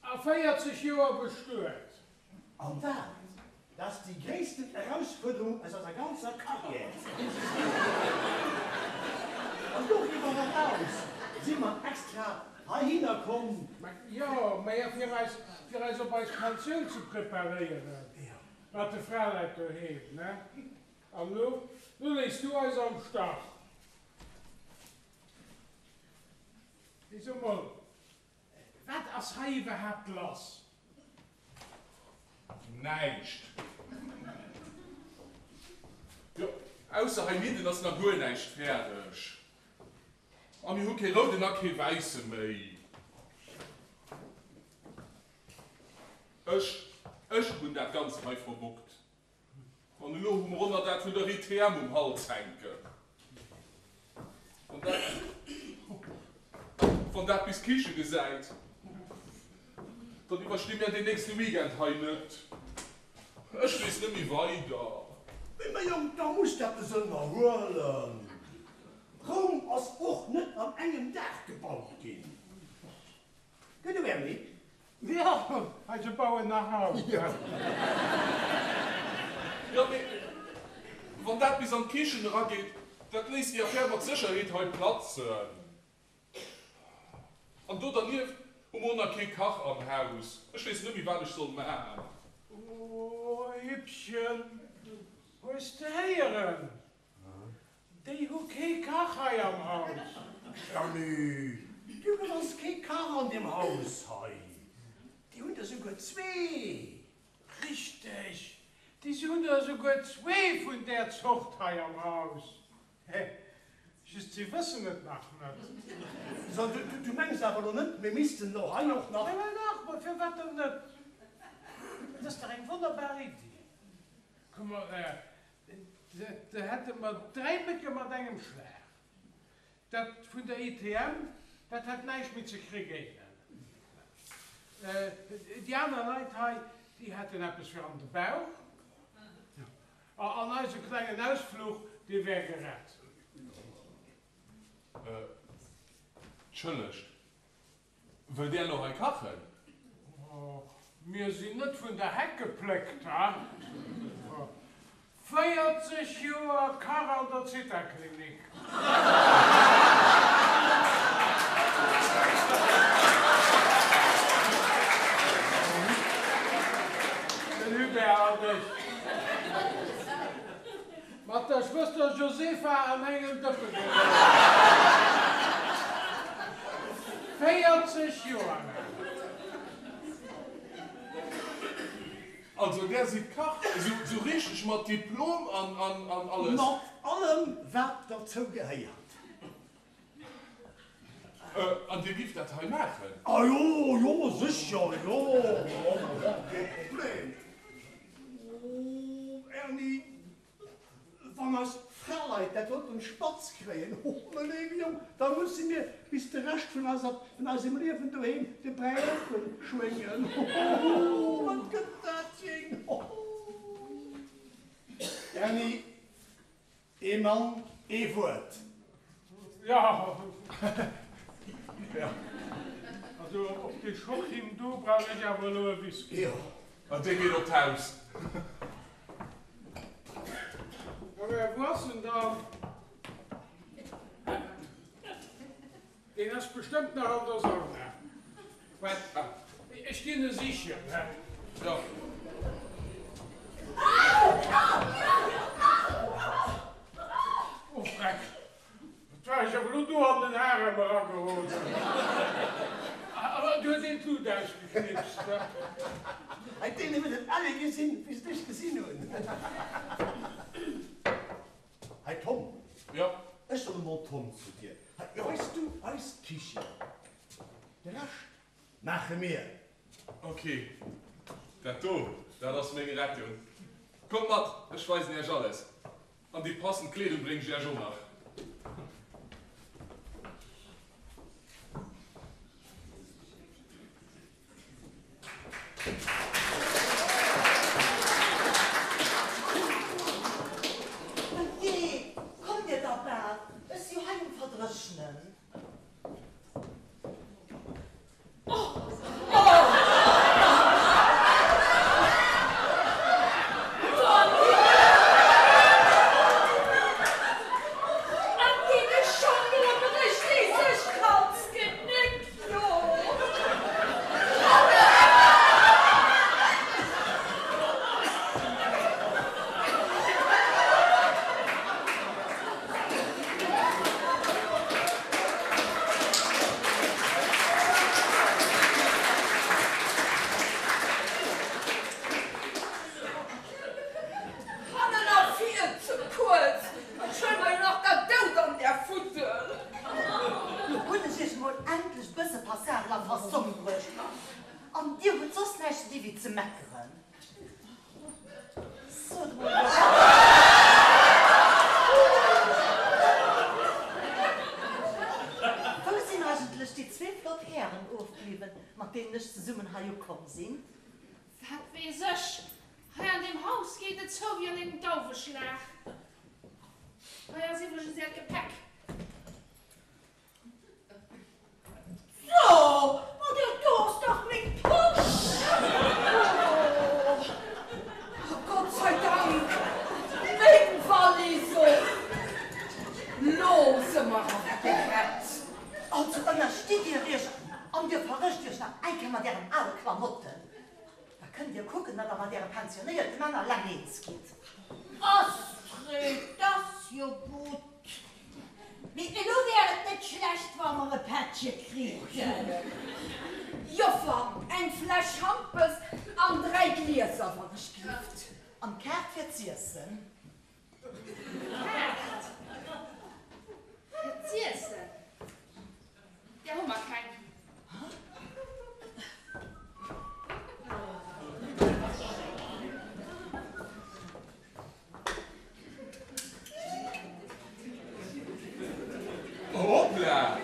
S8: A 40 Joer bestuet.
S7: An dat ass déi gréissten Erausfuerderung aus eiser ganzer Karriär. An doriwwer eraus si mer extra. Heihinner komm.
S8: Jo, mä jo, fir eis, fir eis op eis Pensioun ze preparéieren. Mat de Fraleit doheem, ne? An lo, lo léiss du eis am Stach. Mee so mol, wat ass hei iwwerhaapt lass?
S3: Näischt. Jo, ausser heinidden ass nach guer näischt fäerdeg. A mir hu kee rouden a kee wäisse méi. Ech, ech hunn dat Ganzt hei verbockt. An elo hu mer och nach dat vun der ITM um Hals hänken. Wann dat, wann dat bis d'Kiche gesäit, dann iwwersti mir deen nächste Weekend hei net. Ech weess net méi weider.
S7: Mee mäi Jong, da muss d'eppes ënnerhuelen. Roum ass och net an engem Dag gebaut ginn. Gëtt du Erni?
S8: Jo, hei se bauen nach haut.
S3: Jo, mee wann dat bis an d'Kichen erageet, dat léisst déi Affär mat Sécherheet hei platzen. An do dernieft hu mer och nach kee Kach am Haus. Ech weess net méi, wat ech soll maachen.
S8: Oh, Hippchen, hues de héieren? Déi hu kee Kach hei am Haus.
S7: Erni, du gewanns kee Kach an deem Haus hei. Déi hunn der souguer zwee.
S8: Richteg, déi hunn der esouguer zwee vun där Zort hei am Haus. He, just si wëssen et nach net.
S7: So, du mengs awer elo net, mir missten elo hei och nach.
S8: Firwat nach? Ma firwat dann net? Dat ass dach eng wonnerbar Iddi. Komm, da hätte mer dräi Mécke mat engem Schlag. Dat vun der ITM, dat hätt näischt méi ze krégéinen. Déi aner Leit hei, déi hätten eppes fir an de Bauch. An eise klengen Ausfluch, dee wär gerett.
S3: Tschëllegt, Wëllt Där elo hei kachen?
S8: Oh, mir sinn net vun der Heck gepléckt, ha? 40 Joer Kach an der Zithaklinik. Den Hubert an ech. Mat der Schwëster Josefa an engem Dëppe geroden. 40 Joer laang.
S3: Also där sidd Kach, esou richteg mat Diplom an alles?
S7: Mat allem wat derzou gehéiert.
S3: An Dir giff dat hei maachen?
S7: Ah jo, jo, sécher, jo, kee Problem. Oh, Erni, wann eis Fraleit dat doten spatz kréien, oh, mä léiwe Jong, da musse mir bis de Rescht vun eiser, vun eisem Liewen doheem de Bräi oppen schwéngen. Oh, wat gëtt dat jing! Oh. Erni, Ee Mann, ee Wuert.
S8: Jo. Also op dee Schock hin do brauch ech awer elo e Whisky.
S7: Jo.
S3: An dee geet op d'Haus.
S8: Jo, mä wou ass en dann? Deen ass bestëmmt nach an der Sauna. Wat? Ech ginn e sichen, hä?
S3: Jo.
S8: Oh Freck, wat war ech awer elo do an den Harem erageroden. Awer du huet een d'Lut ausgeknipst, ne?
S7: Hei, deene huet et alle gesinn, wéi se dech gesinn hunn. Hei Tom.
S3: Jo.
S7: Ech soen emol Tom zu dir. Hei, weis du eis d'Kichen. De Rescht maache mir.
S3: Ok, dat do, dat ass meng Rettung. Kommt mat, ech weisen iech alles. An déi passend Kleedung bréng ech iech och nach.
S9: Jee, kommt dir da bal, ech si jo hei um Verdréchnen. meckeren. Sot emol. Wou sinn eigentlech déi zwee flott Hären ofbliwwen, mat deenen ech zesummen hei ukomm sinn?
S1: Wat weess ech? Hei an deem Haus geet et zou wéi an engem Dauweschlag. Hei ass iwwregens Äert Gepäck.
S6: So, ma dat do ass dach meng Posch!
S5: Oh, Gott sei Dank, meng Wallis och! Lo se mer awer gerett!
S9: Also ënnerstitt Dir Iech an Dir verrëscht Iech nach eng Kéier mat Ären ale Klamotten. Da kënnt Dir kucken, datt Der mat Äre pensionéierte Männer eleng eens gitt.
S6: Astrid, 't ass jo gutt. Mee elo wär et net schlecht, wa mer e Pättche kriten.
S5: Joffer, eng Fläsch Schampes an 3 Glieser, wann ech glift.
S9: An d'Kaart fir z'iessen.
S1: D'Kaart fir z'iessen? Där hu mer keng.
S3: Hoppla!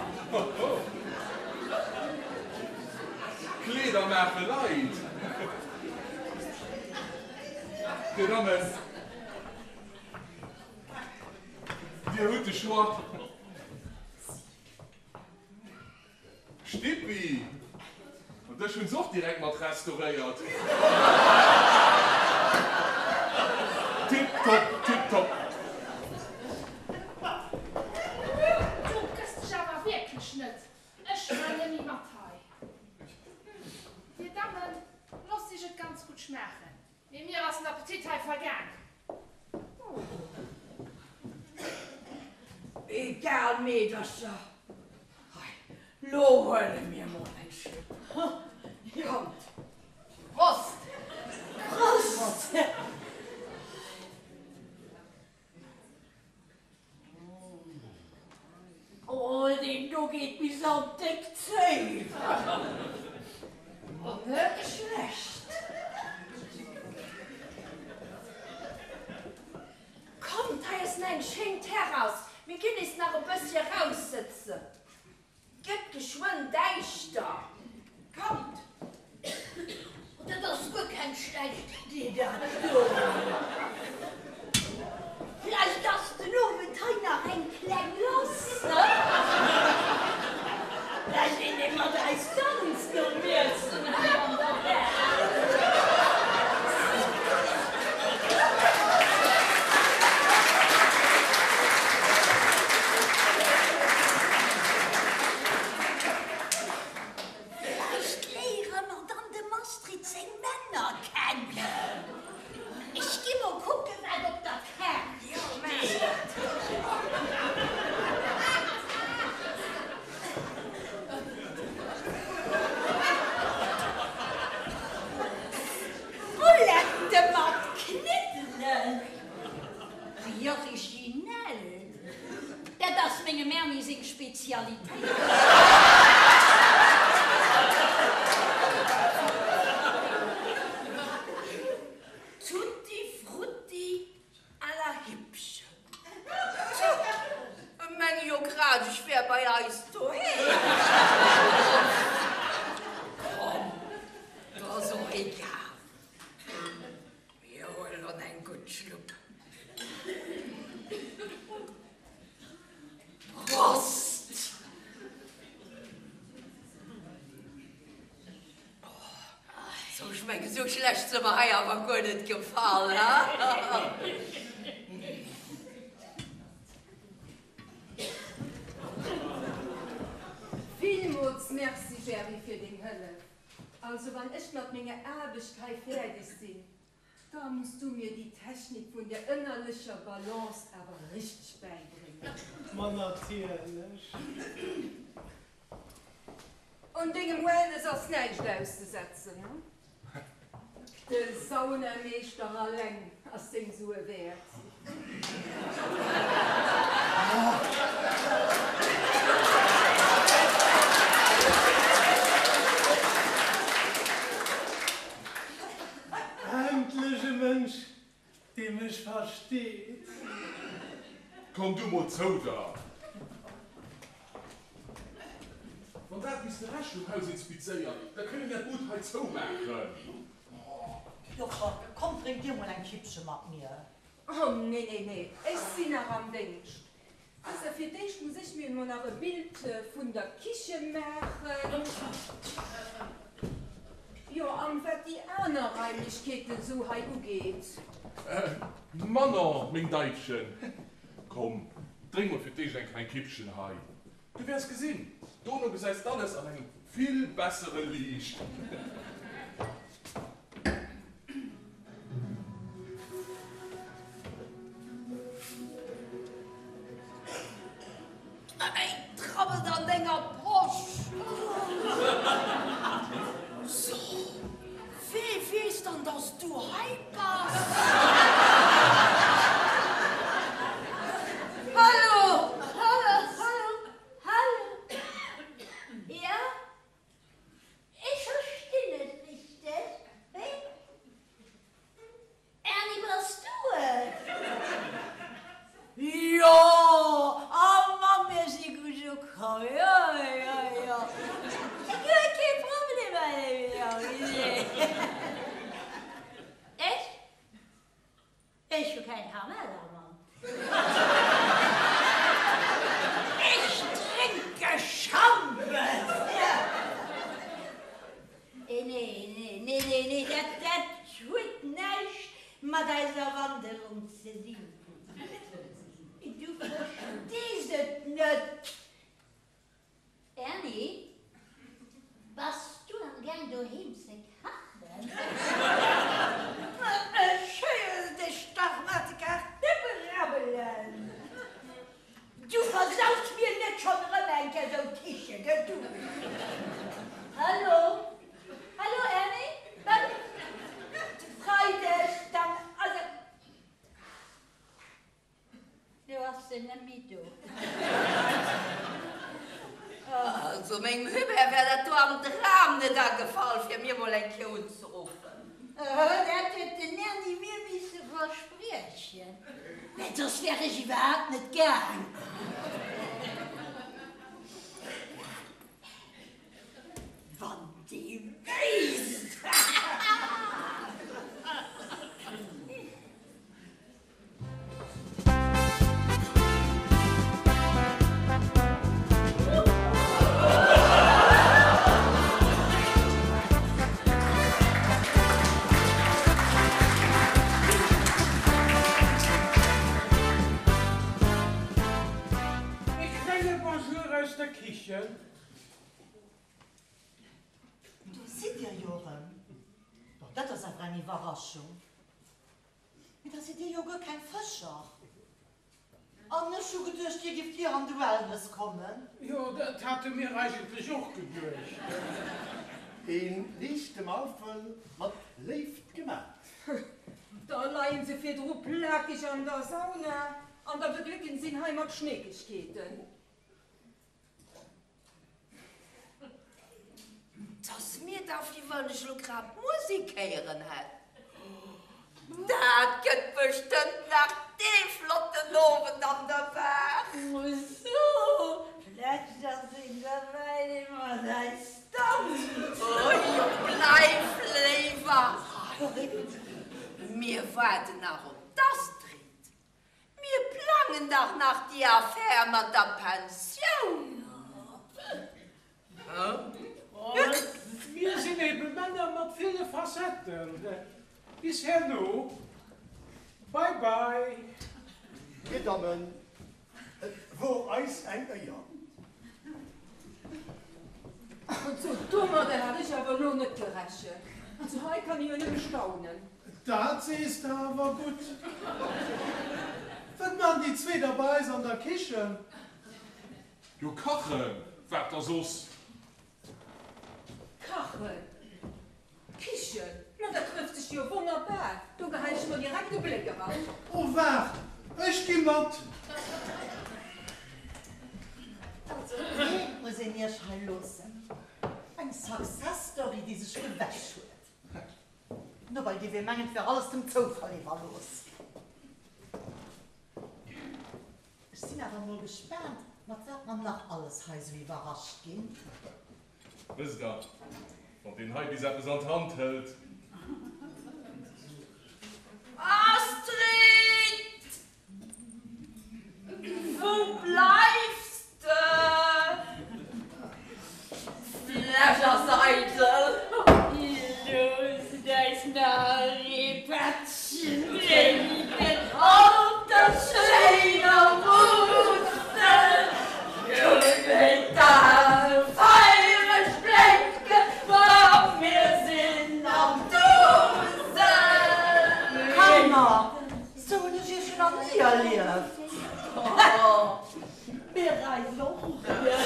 S3: Kleeder maache Leit! Dir Dammen, Dir hutt de Choix. Stippi! An dech hunn se och direkt mat restauréiert. Tip top, tip top!
S1: Du gëss dech awer wierklech net. Ech man nemmi mat hei. Dir Dammen, loosst iech et ganz gutt schmaachen. Mee mir ass den Appetit hei vergaang.
S5: Egal Meedercher, hei lo huele mir mol eng Schlupp. Kommt, Prost!
S6: Prost! Oh, deen do geet bis an d'déck Zéif.
S5: Net schlecht. Kommt, hei ass nach eng schéin Terrass, mir ginn is nach e bëssche raussëtzen. Gëtt geschwënn däischter. Kommt!
S6: Oh, dat ass guer keng schlecht Idee, dat do. Vläicht ass den Owend hei nach eng kleng lass, ne? Vläicht een, dee mat eis danzt nom Iessen hei an der Bar. Vläicht léiere mer dann dem Astrid seng Männer kennen. Ech gi mol kucken, wat op der Kaart steet. Boulette mat Kniddelen, wéi originell! Dat ass mengem Erny seng Spezialitéit.
S5: Tutti frutti à la Hippchen. Ech menge jo grad, ech wär bei eis doheem. Komm, 't ass och egal. Mir huelen eng gutt Schlupp. Prost! Sou, ech mengen, sou schlecht se mer hei awer guer net gefall, ha?
S10: Villmools Merci, Gerry, fir deng Hëllef. Also, wann ech mat menger Aarbecht hei fäerdeg sinn, da muss du mir déi Technik vun der ënnerlecher Balance awer richteg bäibréngen.
S2: Ma natierlech.
S10: Un dengem Wellness ass näischt auszesetzen, hm? De Saunameeschter alleng ass seng Sue wäert.
S2: Dee mech versteet.
S3: Komm du mol zou der! Wann dat bis de Rescht vum Haus inspizéiert, da kënne mir d'Bud hei zoumaachen.
S9: Joffer, kommt, drénkt dir mol eng Kippche mat mir.
S10: Oh, nee, nee, nee, ech sinn nach am Déngscht. Also fir d'éischt muss ech mir emol nach e Bild vun der Kiche maachen. Jo, an wat déi aner Raimlechkeeten esou hei ugeet.
S3: Manon, meng Deifchen, komm, drénk mol fir d'éischt eng kleng Kippchen hei. Du wäers gesinn, dono gesäis d'alles an engem vill bessere Liicht.
S5: Et rabbelt an denger Posch. So, wee weess dann, dass du hei bass?
S6: Hallo, hallo, hallo, hallo. Ja? Ech verstinn net richteg. Wéi? Erni, bass du et?
S4: Jo, oh Mamm, mir si gutt ukomm, jo, jo, jo. Guer kee Problem, jo,
S6: Ech? Ech hu keng Karamell am Mond.
S4: Ech drénke Schampes!
S6: Nee, nee, nee, nee, nee, dat, dat huet näischt mat eiser Wanderung ze dinn. Du verstees et net. Erni, bass du am Gaang doheem ze kachen?
S4: Ech héieren dech dach mat de Kneppe rabbelen. Du versaus mir net schonn erëm eng Kéier sou d'Kiche, gell du?
S6: Hallo, hallo Erni, wat?
S4: Freideg dann, also.
S6: Lo ass se net méi do.
S5: Also mengem Hubert wär dat do am Dram net agefall fir mir mol eng Kéier unzeruffen.
S6: Dat huet den Erni mir misse verspriechen, mä soss wär ech iwwerhaapt net gaang. Wann dee wéisst!
S8: E klenge Bonjour aus der Kichen.
S9: Do sidd Dir jo erëm. Bon, dat ass awer eng Iwwerraschung. Mee da sidd Dir jo guer keng Fëscher. An ech hu geduecht, Dir gifft hier an de Wellness kommen.
S8: Jo, dat hate mir eigentlech och geduecht.
S7: Een liichte Maufel mat Léift gemaat.
S10: Da leien se virdru plakeg an der Sauna an da beglécken sinn hei mat Schneekegkeeten.
S5: T'ass mir dach wéi wann ech lo grad Musik héieren hätt. Dat gëtt bestëmmt nach dee flotten Owend an der Bar.
S6: Sou, vläicht ass een derbäi, dee mat eis danzt.
S5: Oh jo, bleif léiwer hei. Mir waarden nach op d'Astrid. Mir plangen dach nach déi Affär mat der Pensioun.
S8: Mir sinn ebe Männer mat ville Facetten. Bis herno. Bye bye.
S7: Dir Dammen, et wor eis eng Éier.
S10: Also domadder hat ech awer elo net gerechent. Also hei kann ee jo nëmme staunen.
S2: Dat sees de awer gutt. Wat man déi zwee da bei eis an der Kichen?
S3: Jo kachen, wat da soss?
S10: Kachen? Kichen? Ma dat trëfft sech jo wonnerbar, do gehäit ech mol direkt e Bléck eran.
S2: Oh waart, ech gi mat.
S9: Also eent muss een iech hei loossen, eng Success Story déi sech gewäsch huet. Nobei géif ee mengen, et wär alles dem Zoufall iwwerlooss. Ech sinn awer mol gespaant, mat wat mer nach alles hei sou iwwerrascht ginn.
S3: Wësst der, wann deen hei bis eppes an d'Hand hëlt.
S5: Astrid! Wou bleifs de? D'Fläsch ass eidel.
S4: Loosst eis nach ee Pättchen drénken op der schéiner Musel. Do wéi d'Ae feiereg blénken, ma mir sinn am Dusel.
S9: Kanner, Sou hunn ech iech jo nach ni erlieft.
S4: Mir eis och net.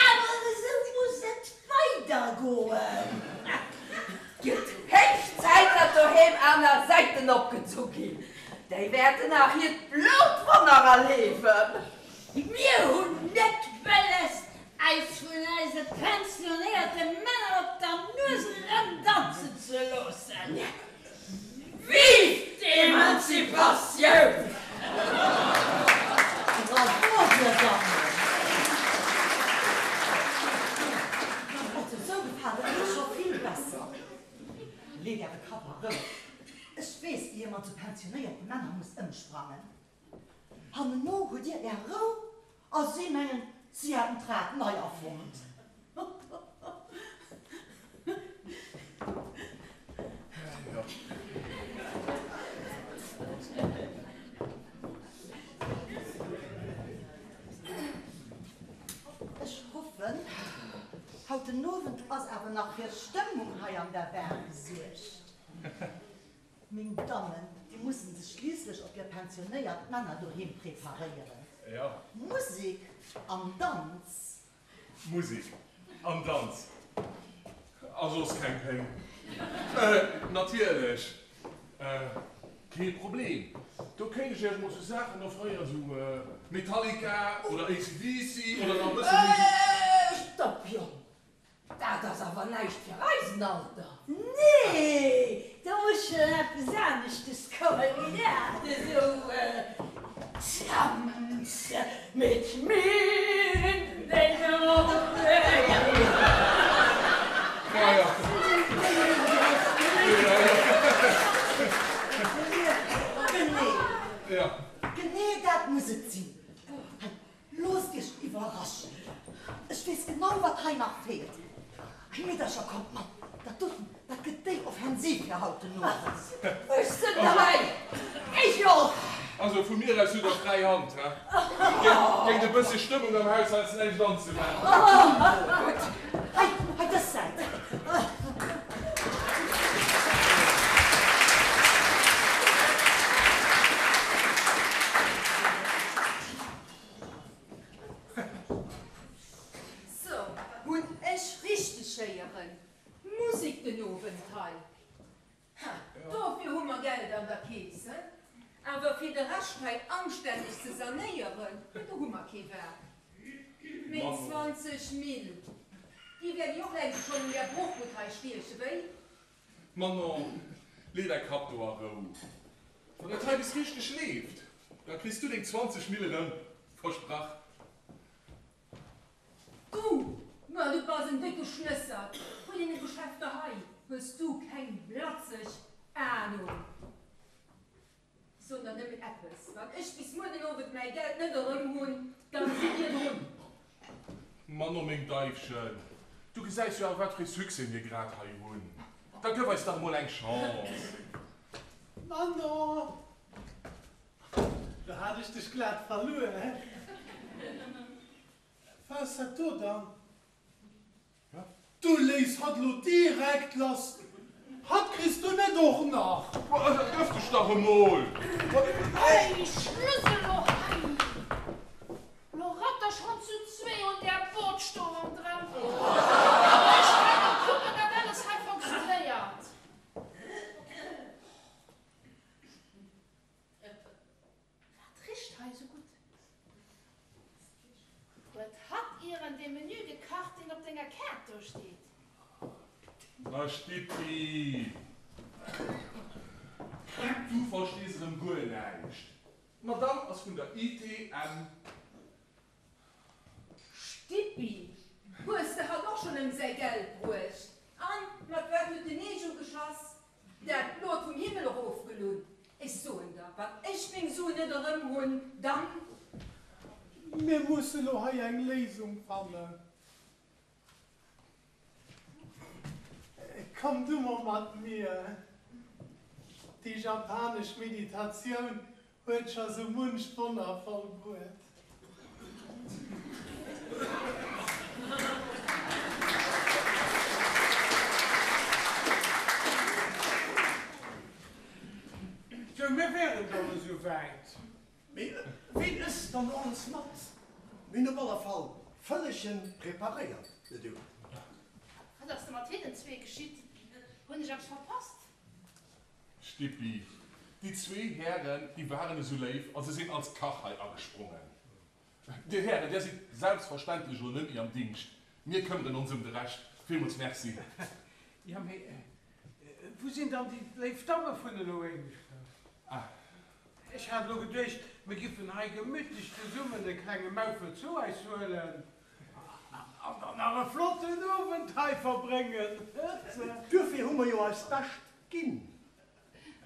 S6: Awer esou muss et weidergoen.
S5: Gëtt héich Zäit, datt doheem aner Säiten opgezu ginn. Déi wäerten nach hiert blot Wonner erliewen.
S4: Mir hunn net wëlles, eis vun eise pensionéierte Männer op der Nues erëmdanzen ze loossen. Vive d'Emanzipatioun!
S9: Bravo, dir Dammen! Also, sou gefält et mir scho vill besser. Leet äre Kapp a Rou. Ech weess, wéi ee mat sou pensionéierte Männer muss ëmsprangen. Hanneno hutt dir är Rou a si mengen, si hätten d'Rad nei erfonnt. Ech hoffen, haut den Owend ass awer nach fir Stëmmung hei an der Bar gesuergt. Meng Dammen, déi mussen sech schliisslech op hir pensionéiert Männer doheem preparéieren. Musek an Danz.
S3: Musek an Danz a soss keng Péng. Natierlech, kee Problem. Do kéint ech Iech mol sou Saachen offréieren, sou Metallica oder AC/DC oder nach e bësse méi
S5: sou. Stopp, Jong! Dat ass awer näischt fir eisen Alter.
S4: Nee, do muss schon eppes aneschtes kommen wéi dat, esou Tanz mit mir in den
S9: Genee, genee dat muss et sinn. Loosst iech iwwerraschen! Ech weess genau, wat hei nach feelt. Hei, Meedercher, kommt mat! Dat doten, dat gëtt déi Offensiv fir haut den Owend.
S5: Ech sënn derbäi! Ech och!
S3: Also, vu mir aus hutt der fräi Hand, he? Géint e bësse Stëmmung am Haus hei ass näischt anzewenden.
S9: Gutt, hei, hei dës Säit.
S10: Sou, hunn ech richteg héieren? Musik den Owend hei? Ha, dofir hu mer Geld an der Keess, he? Awer fir de Rescht hei anstänneg ze sanéieren, do hu mer kee Waark. Meng 20 Mille, déi wäert Dir och längst schonn un där Bruchbud hei stiechen, wéi?
S3: Manon, lee däi Kapp do a Rou. Wann dat hei bis richteg leeft, da kriss du deng 20 Mille erëm, versprach.
S10: Du, ma du bass en décke Schnëssert. Vun deene Geschäfter hei hues du keng blatzeg Ahnung. Soen der nëmmen eppes, Wann ech bis muer den Owend mäi Geld net erëm hunn, da sidd Dir drun!
S3: Manon, meng Deifchen, du gesäis jo awer, wat fir ee Succès mir grad hei hunn. Da gëff eis dach emol eng Chance!
S2: Manon, do hat ech dech glat verluer, he? Wat ass dat do dann? Du léiss hatt lo direkt lass! Hatt kriss du net och nach!
S3: Gëff dech dach emol!
S1: Hey, Schluss elo hei! Lo ratt der schonn zu zwee un där Bootsch do ronderëm! An ech hei do kucken, datt alles hei fonctionnéiert! Wat richt hei esou gutt? Huet hatt ieren dee Menü gekacht, deen op denger Kaart do steet?
S3: Na Stippi! Du verstees erëm guer näischt. D'Madame ass vun der ITM.
S10: Stippi, hues de hatt och schonn ëm säi Geld bruecht? An mat wat huet den Ego geschass? Dat blot vum Himmel erofgelunn. Ech soen der, wann ech meng Suen net erëm hunn, dann.
S2: Mir musse lo hei eng Léisung fannen. Komm du mol mat mir. Déi japanesch Meditatioun huet scho sou muncht Wonner vollbruet.
S8: Sou, mir wären dann esou wäit.
S7: Mee ween ësst dann alles mat? Mir hunn op alle Fall Fëllechen preparéiert, du.
S1: Wat ass da mat hinnen zwee geschitt? Hunn ech eppes verpasst?
S3: Stippi, Déi zwee Hären, déi waren esou léif a se sinn als Kach hei agesprongen. Dir Hären, där sidd selbstverständlech elo net méi am Dingscht. Mir këmmeren ons ëm de Rescht. Villmools Merci.
S8: Jo, mee wou sinn dann déi léif Damme vun elo éineschters?
S3: Ah.
S8: Ech hat elo geduecht, mir giffen hei gemütlech zesummen e klenge Maufel zu eis huelen an dann nach e flotten Owend hei verbréngen.
S7: Duerfir hu mer jo eist Bescht ginn.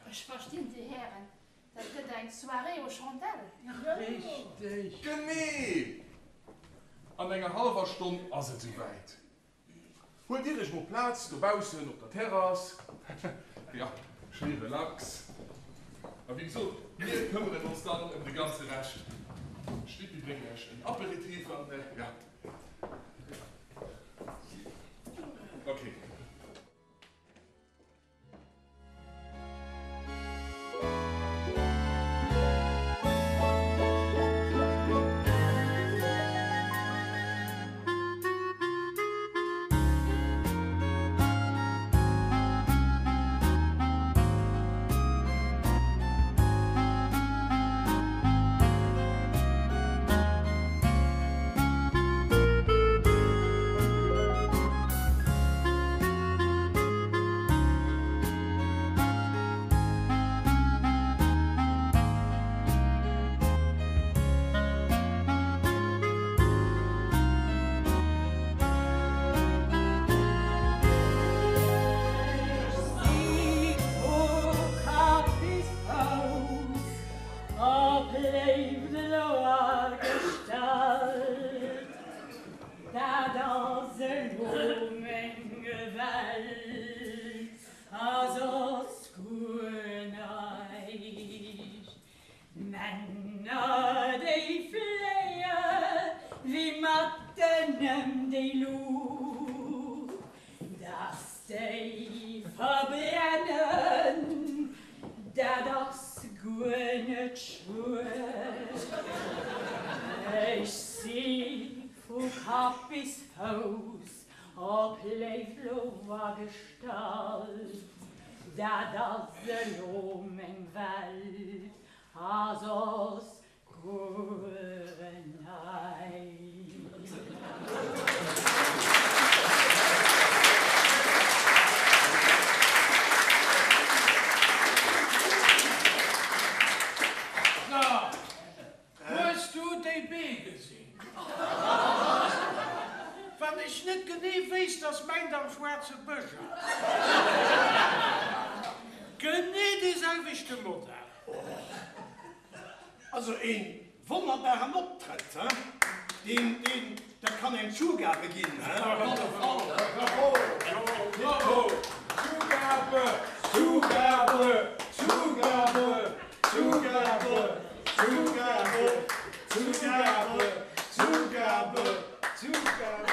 S1: Ech verstinn, Dir Hären, dat gëtt eng Soirée aux chandelles.
S8: Richteg.
S3: Genee! An enger hallwer Stonn ass et esouwäit. Huelt Dir Iech mol Plaz dobaussen op der Terrass. Jo, schéi relax. A wéi gesot, mir këmmeren ons dann ëm de ganze Rescht. Stippi bréngt Iech en Aperitif an, jo. Ok.
S6: Dat ass elo meng Welt a soss guer näischt. Männer déi fléie wéi matten ëm déi Luucht, dass déi verbrennen, dat ass guer net schued. Ech si Vu Kapp bis Fouss op léif Lower gestallt, dat ass elo meng Welt a soss guer näischt.
S8: Hues du déi Bee gesinn? Wann ech net genee wéisst, dass mäint am schwaarze Bësch ass. Genee dee selwechte Modell.
S7: Also een wonnerbaren Optrëtt, he? Deen, deen, dat kann eng Zugabe ginn, he? Op alle Fall, he?
S8: Bravo, bravo! Zugabe, Zugabe, Zugabe! Zugabe, Zugabe, Zugabe, Zugabe, Zugabe.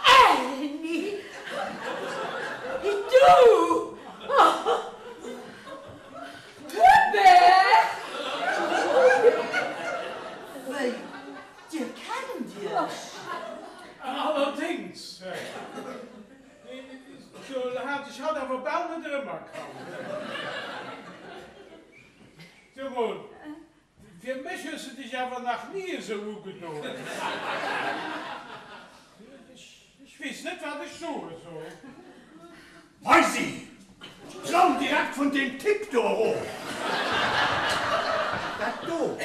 S6: Erni, du! Hubert!
S9: Wéi, Dir kennt Iech?
S8: Allerdéngs. Do hat ech hatt awer bal net erëmerkannt. So mol, fir mech hues de dech awer nach ni esou ugedoen. Ech weess net, wat ech soe soll.
S7: Weisi! Klamm direkt vun deem Typ do erof! Dat do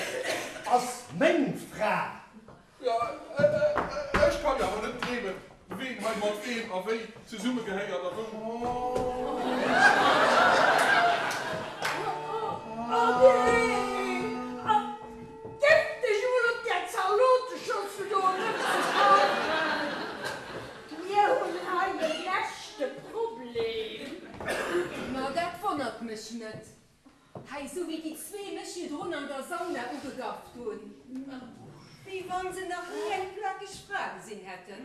S7: ass meng Fra!
S3: Jo, ech kann awer net gleewen, ween hei mat weem a wéi zesumme gehéiert a wou.
S6: Oh nee! A géif dech emol op där Zaloteschëssel do erëmzekachen!
S4: Mir hunn hei e leschte Problem.
S10: Ma dat wonnert mech net. Hei, sou wéi déi zwee mech virdrun an der Sauna ugegafft hunn. Wéi wann se nach ni eng plakeg Fra gesinn hätten.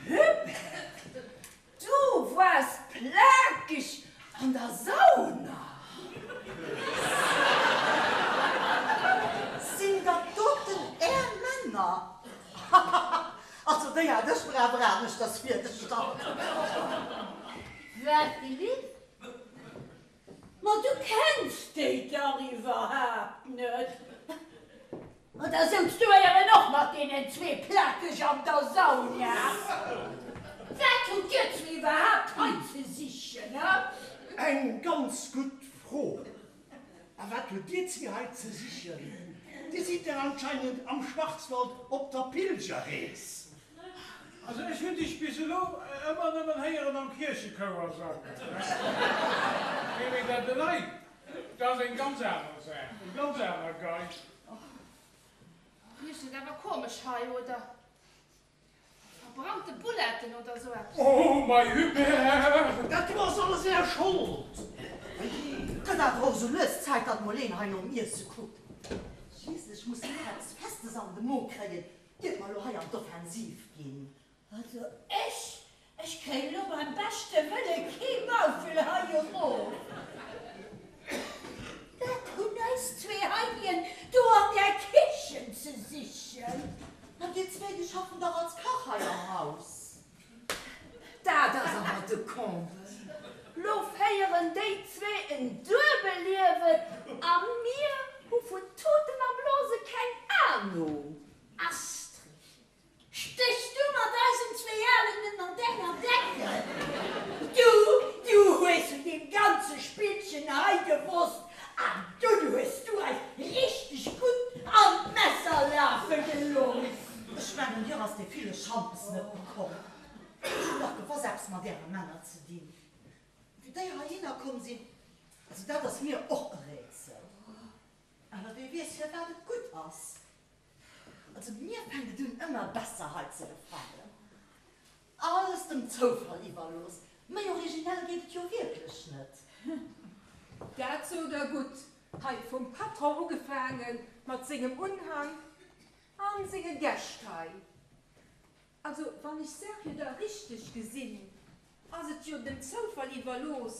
S5: Hubert, du waars plakeg an der Sauna?
S9: Sinn dat doten Är Männer? Hahaha, also déi hat ech mer awer aneschters virgestallt.
S4: Wat, Philippe? Ma du kenns déi dach iwwerhaapt net! Oder souz du éieren och mat deenen zwee plakeg an der Sauna? Wat hutt dir zwee iwwerhaapt hei ze sichen, he?
S7: Eng ganz gutt Fro. A wat hutt dir zwee hei ze sichen? Dir sidd dach anscheinend am Schwarzwald op der Pilgerrees.
S8: Also ech hunn dech bis elo ëmmer nëmmen héieren am Kierchechouer sangen, mee mee dat elei, dat ass eng ganz aner Saach, eng ganz aner Gei.
S1: Riecht et awer komesch hei, oder? Verbrannte Bouletten oder sou eppes.
S8: Oh mei Hubert!
S7: Dat do ass alles är Schold!
S9: Gëtt awer och sou lues Zäit, datt mol een hei nom Iesse kuckt. Schliisslech musse mir eppes Festes an de Mo kréien, Iert mer elo hei an d'Offensiv ginn.
S4: Also ech, ech kréien elo beim beschte Wëlle kee Maufel hei erof. Wat hunn eis zwee Heien do an där Kichen ze sichen?
S9: Ma dir zwéi, dir schaffen dach als Kach hei am Haus.
S5: Dat ass awer de Comble! Lo féieren déi zwee en Duebelliewen a mir hu vun Tuten a Blose keng Anung.
S4: Astrid, stéchs du mat eisen zwee Alen ënnert enger Decken? Du, du hues vun deem ganze Spillchen hei gewosst an dunn hues du eis richteg gutt an d'Messer lafe gelooss.
S9: Ech mengen, dir ass dee ville Schampes net bekomm. Ech hunn dach gewass eppes mat äre Männer ze dinn. Wéi déi heihinner komm sinn, also dat ass mir och e Rätsel. Awer wie weess firwat et gutt ass. Also mir fänkt et un ëmmer besser hei ze gefalen. Alles dem Zoufall iwwerlooss, méi originell geet et jo wierklech net.
S10: Dat sot der gutt, hei vum Patron ugefaangen mat sengem Unhang an senge Gäscht hei. Also wann ech d'Saach jo da richteg gesinn, ass et jo dem Zoufall iwwerlooss,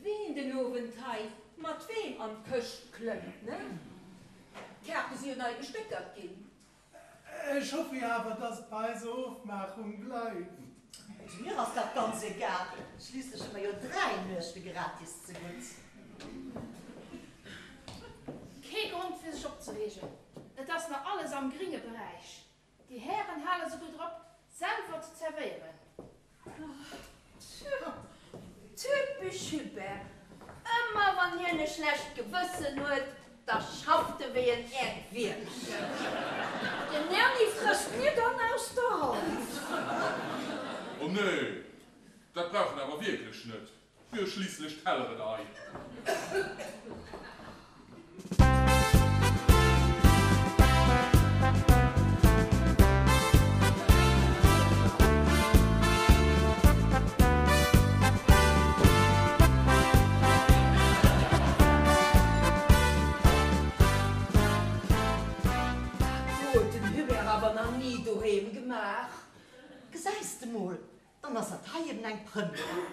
S10: Ween den Owend hei mat weem an d'Këscht klëmmt, ne? D'Kaarte si jo nei gestéckert ginn.
S2: Ech hoffe jo awer, dass et bei eiser Ofmaachung bleift.
S9: Also mir ass dat ganz egal, schliisslech hu mer jo 3 Nuechte gratis zegutt.
S1: Kee Grond fir sech opzereegen, et ass nach alles am gringe Beräich. Déi Hären hale souguer drop, selwer ze zerwéieren.
S5: Tjo, typesch Hubert, ëmmer wann hien e schlecht Gewëssen huet, da schafft e wéi en Äerdwiermchen.
S4: Den Erni frësst mir dann aus der Hand.
S3: Oh nee, dat brauch en awer wierklech net. Mir hu schliisslech d'Telleren hei.
S5: Dat huet den Hubert awer nach ni doheem gemaach.
S9: Gesäis de mol, Dann ass dat hei eben eng Première.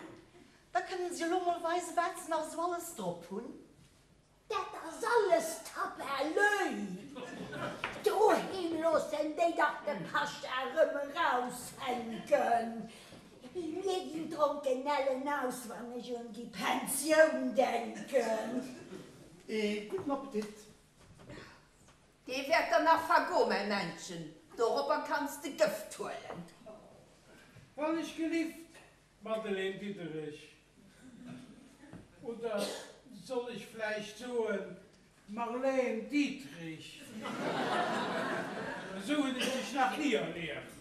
S9: Da kënnen se elo mol weisen, wat se nach esou alles drop hunn.
S4: Dat ass alles Tape à l'oeil. Doheem loossen déi dach de Pascha erëm eraushänken. Mir ginn d'Dronkenellen aus, wann ech un déi Pensioun denken.
S7: Ee gudden Appetit!
S5: Dee wäert der nach vergo, mäi Männchen, doropper kanns de Gëft huelen.
S8: Wann ech gelift. Madeleine Diderich. Oder soll ech vläicht soen, Marlène Dietrich? Esou hunn ech dech nach ni erlieft.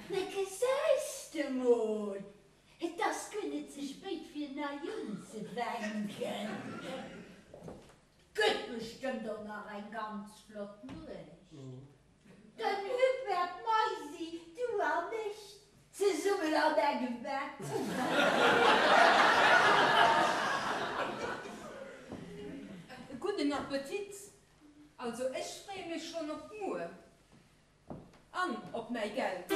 S6: Mä gesäis de mol, et ass guer net ze spéit fir nei unzefänken. Gëtt bestëmmt och nach eng ganz flott Nuecht. Den Hubert, d'Maisi, du an ech, zesummen an engem Bett.
S10: Gudden Appetit! Also ech freeë mech schonn op muer. An op mäi Geld.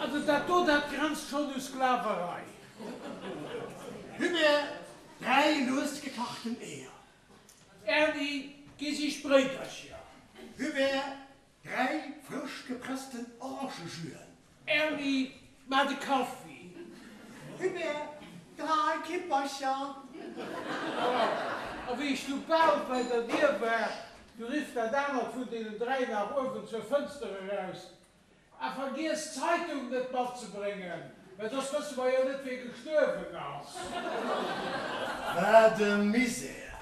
S8: Also dat do, dat grenzt schonn u Sklaverei.
S7: Hubert, 3 lues gekachten Eeër.
S8: Erni, gi sich Bréidercher.
S7: Hubert, 3 frësch gepressten Orangejüen.
S8: Erni, Maach de Kaffi.
S2: Hubert, 3 Kippercher.
S8: Oh, a wéi ech du bal bei der Dier war, du rifft dat anert vun deenen 3 nach uewen zur Fënster eraus, A vergiess d'Zeitung net matzebréngen, well soss wësse mer jo net, wie gestuerwen ass.
S7: Wat e Misär!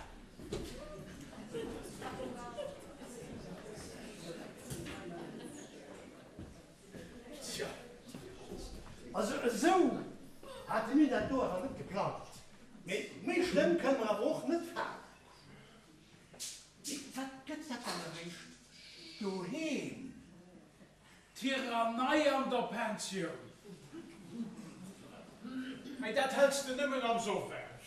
S7: Tja, also esou hate mir dat do awer net geplangt. Mee méi schlëmm kënne mer awer och net falen. Mee wat gëtt dat dann eréischt doheem?
S8: Tyrannei an der Pensioun. Mee dat hëls de nëmmen am Soff aus.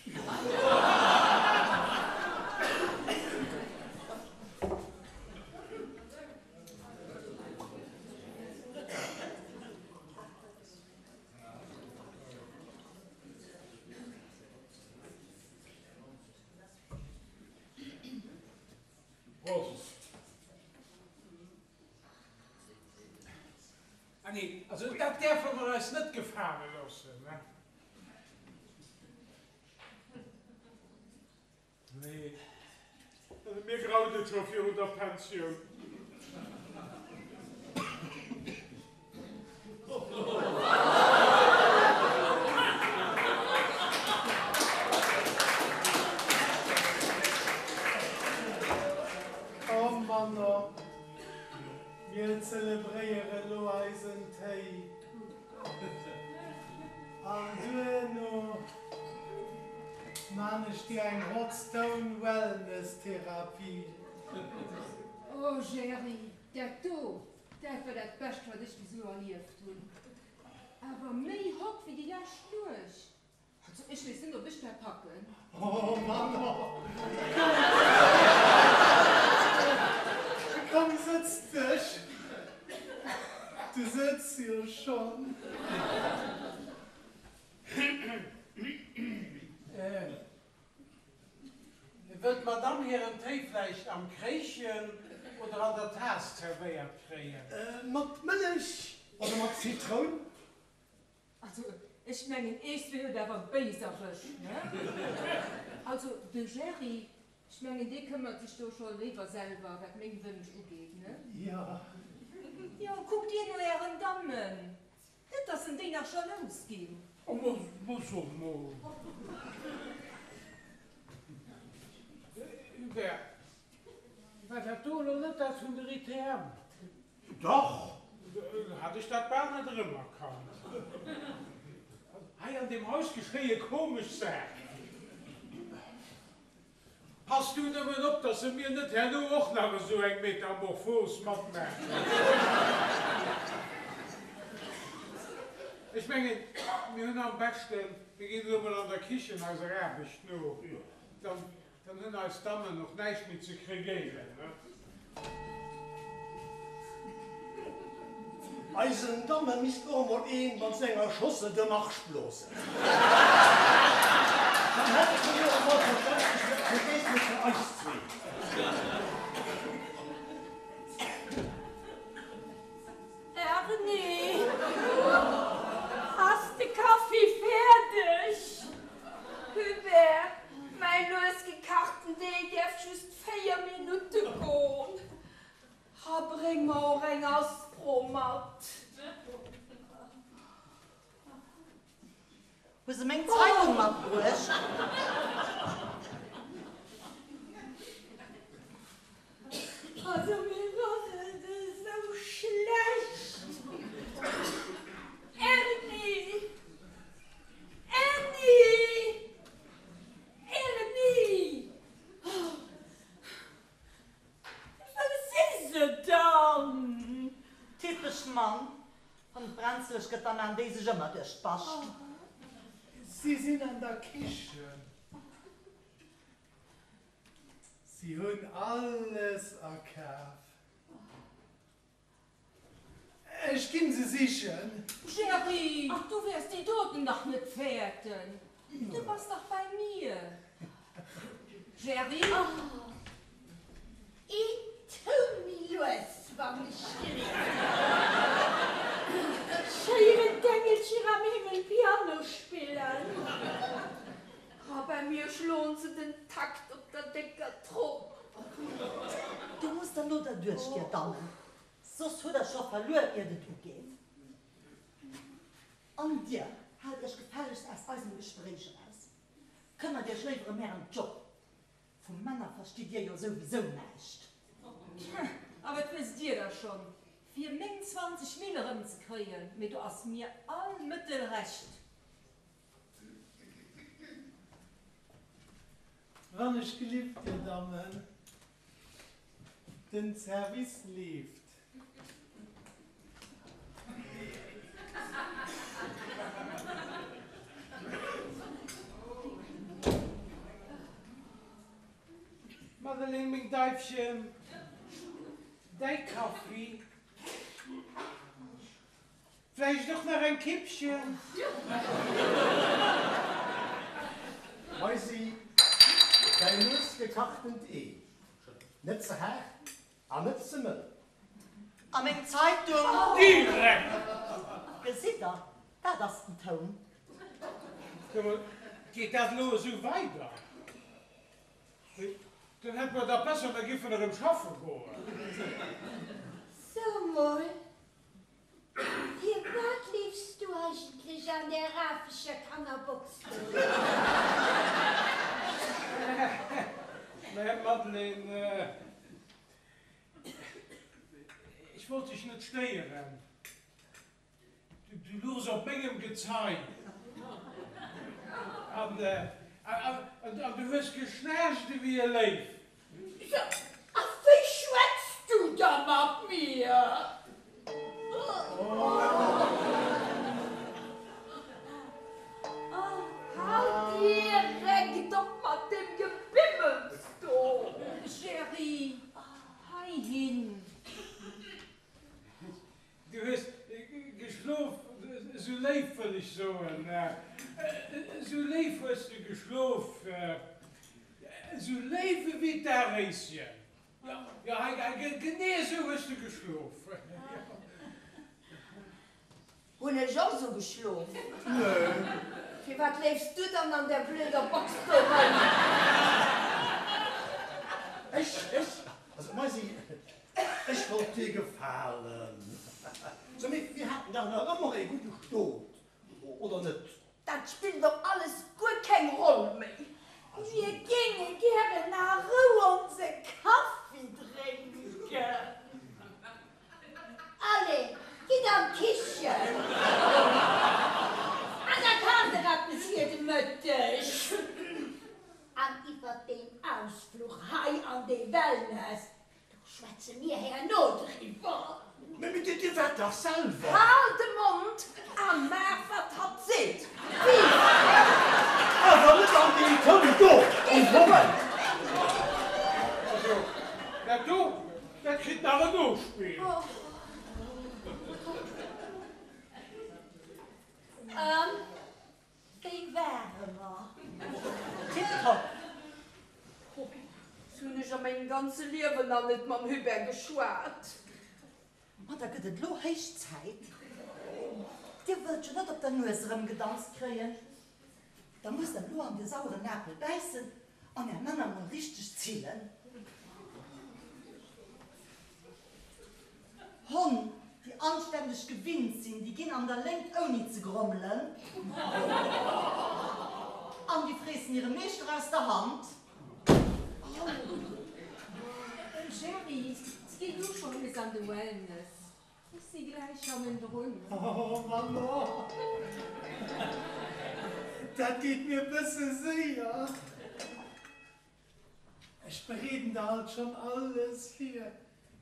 S8: Prost. Ah nee, also dat däerfe mer eis net gefale loossen, ne? Nee, also mir graut et scho virun der Pensioun.
S2: Oh Mann, oh, mir zelebréiere lo eisen Téi an duerno man ech dir eng Hot Stone Wellness Therapie.
S10: Oh Gerry, dat do, dat war dat Bescht wat ech bis elo erlieft hunn. Awer méi hot wéi déi lescht Nuecht. Also ech weess net ob ech dat packen.
S2: Oh Mann, oh. Komm sëtz dech. Du sëtz jo schonn.
S8: Wëllt d'Madame hiren Téi vläicht am Kréischen oder an der Taass zerwéiert kréien?
S7: Mat Mëllech oder mat Zitroun?
S10: Also, ech mengen, eech huet awer béis erwëscht, ne? Also, de Gerry, ech mengen, dee këmmert sech do scho léiwer selwer, wat meng Wënsch ugeet, ne?
S2: Jo.
S10: Jo, kuckt dir no ären Dammen. Net dass en déi nach jalous ginn.
S8: Oh ma so mol. Hubert, war dat do elo net dat vun der ITM?
S7: Dach!
S8: Hat ech dat bal net erëmerkannt. Hei an deem Haus geschéie komesch Saachen. Pass du nëmmen op, dass se mir net herno och nach esou eng Metamorphos matmaachen. Ech mengen, mir hunn am beschten, mir ginn elo mol an der Kichen eiser Aarbecht no. Dann, dann hunn eis Dammen och näischt méi ze kregéieren, ne?
S7: Eisen Damme misst och emol een mat senger Schossel de Marsch blosen. Dann hätte se jo emol Verständnis fir eis zwee.
S6: Erni, ass de Kaffi fäerdeg?
S5: Hubert, mäi lues gekachten Dee däerf just 4 Minutte goen. Ha bréng mer och eng Aspro mat.
S9: Hu se meng Zeitung matbruecht?
S6: Also mir ass et esou schlecht. Erni! Erni! Erni! Wou si se dann?
S9: Typesch Mann, wann et brenzeleg gëtt, da maan déi sech ëmmer duerch d'Bascht.
S2: Si sinn an der Kichen. Si hunn alles akaf. Ech ginn se sichen.
S10: Gerry, ach du wäers déi doten dach net fäerten. Du bass dach bei mir. Gerry.
S4: Oh, een Toun méi lues, wann ech gelift.
S6: Ech héieren d'Engelcher am Himmel Piano spillen.
S5: A bei mir schloen se den Takt op der décker Tromm.
S9: Do musst der lo derduerch, dir Dammen, soss hutt der scho verluer, iert et ugeet. An dir, haalt iech gefällegst aus eisem Gespréich eraus. Këmmert iech léiwer ëm ären Job. Vu Männer verstitt dir jo souwisou näischt.
S10: A wat wësst dir da schonn? Fir meng 20 Mille erëmzekréien, mee do ass mir all Mëttel recht.
S2: Wann ech gelift, Dir Dammen, den Service leeft.
S8: Madeleine, meng Deifchen, däi Kaffi. Vläicht och nach eng Kippchen?
S7: Maisy, däi lues gekachtent Ee, net ze haart an net ze mëll.
S9: A meng Zeitung?
S8: Direkt!
S9: Gesitt der, dat ass den Toun.
S8: Sot mol, geet dat elo esou weider? Dann hätte mer dach besser, mer giffen erëm schaffe goen.
S4: So mol, Firwat leefs du eigentlech an där rafeger Kannerbox do?
S8: Mä Madeleine, ech wollt dech net stéieren. Du luchs op mengem Gezei an du hues geschnaarcht ewéi e Léiw.
S6: Jo, a wéi schwätz du da mat mir?
S5: Hal direkt op mat deem Gebimmels do!
S10: Gerry, heihin!
S8: Du hues geschlof, esou léif, wëll ech soen, esou léif hues de geschlof, esou léif ewéi d'Aréischen. Jo, jo, hei, genee esou hues de geschlof.
S5: Hunn ech och esou geschlof?
S7: Nee.
S5: Firwat leefs du dann an där blöder Box do rëm?
S7: Ech, ech, also Maisi, ech wollt dir gefalen. So, mee mir haten dach nach ëmmer ee gudde Stot, oder net?
S5: Dat spillt och alles guer keng Roll méi.
S6: Mir géinge gären a Rou onse Kaffi drénken.
S4: Allez, gitt an d'Kichen an da kacht der eppes fir de Mëtteg. An iwwert deen Ausfluch hei an dee Wellness, do schwätze mir herno driwwer.
S7: Mee dir waart dach selwer.
S5: Hal de Mond a maach wat hatt seet. Vive!
S7: Awer net an deem Toun do, um Moment.
S8: Also, dat do, Dat kritt nach en Nospill.
S6: Wéi ware mer?
S9: Tiptop!
S5: Sou hunn ech a mengem ganze Liewen nach net mam Hubert geschwat.
S9: Ma da gëtt et elo héich Zäit. Dir wëllt jo net op der Nues erëmgedanzt kréien. Da musst der elo an de saueren Apel bäissen an är Männer mol richteg zillen. Honn, déi anstänneg gewinnt sinn, déi ginn an der Léngt ouni ze grommelen an déi freessen hire Meeschter aus der Hand.
S10: Jerry, geh du schon bis an de Wellness. Ech si gläich hannendrun.
S2: Oh Mann, oh. Dat geet mir bësse séier. Ech bereeden der alt schonn alles vir.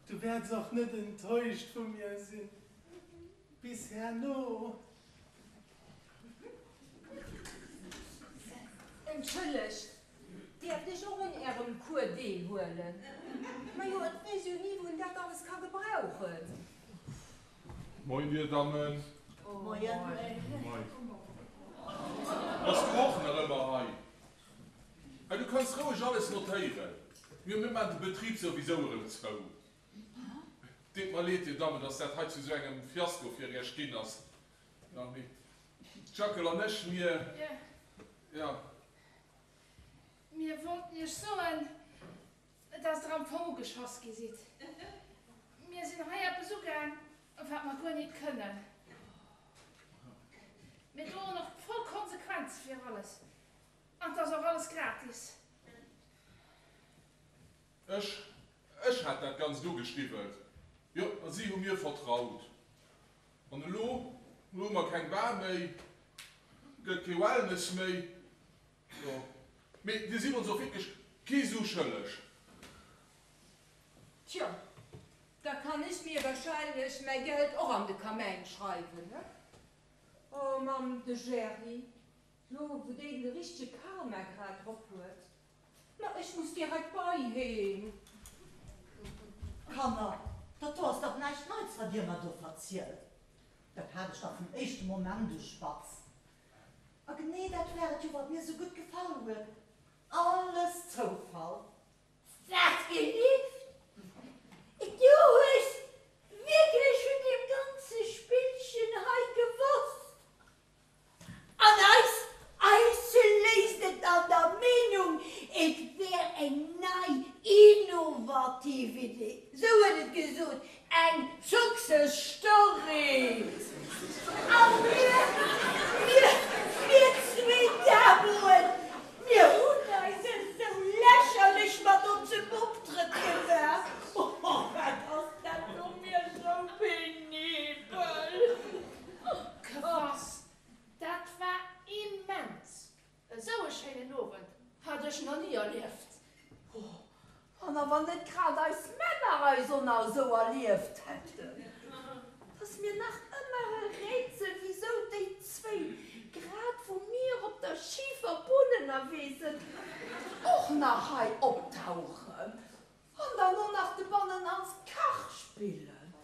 S2: Du wäerts och net enttäuscht vu mir sinn. Bis herno.
S10: Entschëllegt, däerft ech och un Ärem Cours deelhuelen? Majo, et weess jo ni, wou en dat alles ka gebrauchen.
S3: Moin, dir Dammen.
S9: Moien.
S3: Moin. Bass du och nach ëmmer hei? Du kanns roueg alles notéieren. Mir maachen de Betrib souwisou erëm zou. Deet mer leed, dir Dammen, dass dat hei zu esou engem Fiasko fir iech ginn ass. Jo, mee d'Jacquel an ech, mir, jo.
S1: Mir wollten iech soen, dass der am Fong ugeschoss gi sidd. Mir sinn hei eppes ugaang, wat mer guer nit kënnen. Mir droen och d'voll Konsequenz fir alles. An 't ass och alles gratis.
S3: Ech, ech hat dat Ganzt ugestiwwelt, jo, a si hu mir vertraut. An elo, elo hu mer keng Bar méi, gëtt kee Wellness méi, jo. Mee dir sidd ons och wierklech kee Su schëlleg.
S10: Tjo, da kann ech mir wahrscheinlech mäi Geld och an de Kamäin schreiwen, ne? Oh Mamm, de Gerry, lo wou deen de richtege Karma grad drop huet. Ma ech muss direkt bei heen.
S9: Kanner, dat do ass dach näischt Neits, wat Dir mer do verzielt. Dat hat ech dach vum éischte Moment u spatz. A genee dat war et jo, wat mir sou gutt gefall huet. Alles Zoufall.
S6: Wat gelift? Du hues wierklech vun deem ganze Spillchen hei gewosst? An eis, eis léisst et an der Meenung, et wär eng nei innovativ Idee, sou huet et gesot, eng Success Story. A mir, mir, mir zwee Daboen, mir hunn eis esou lächerlech mat onsem Optrëtt gemaach. Oh, wat ass dat no mir sou penibel.
S1: Krass, dat war immens! Esou e schéinen Owend hat ech nach ni erlieft.
S5: Oh, an a wann net grad eis Männer eis och nach esou erlieft hätten. Et ass mir nach ëmmer e Rätsel, wisou déi zwéi, grad wou mir op der schifer Bunn ënnerwee sënn, och nach hei optauchen. An dann och nach de Bannen als Kach spillen.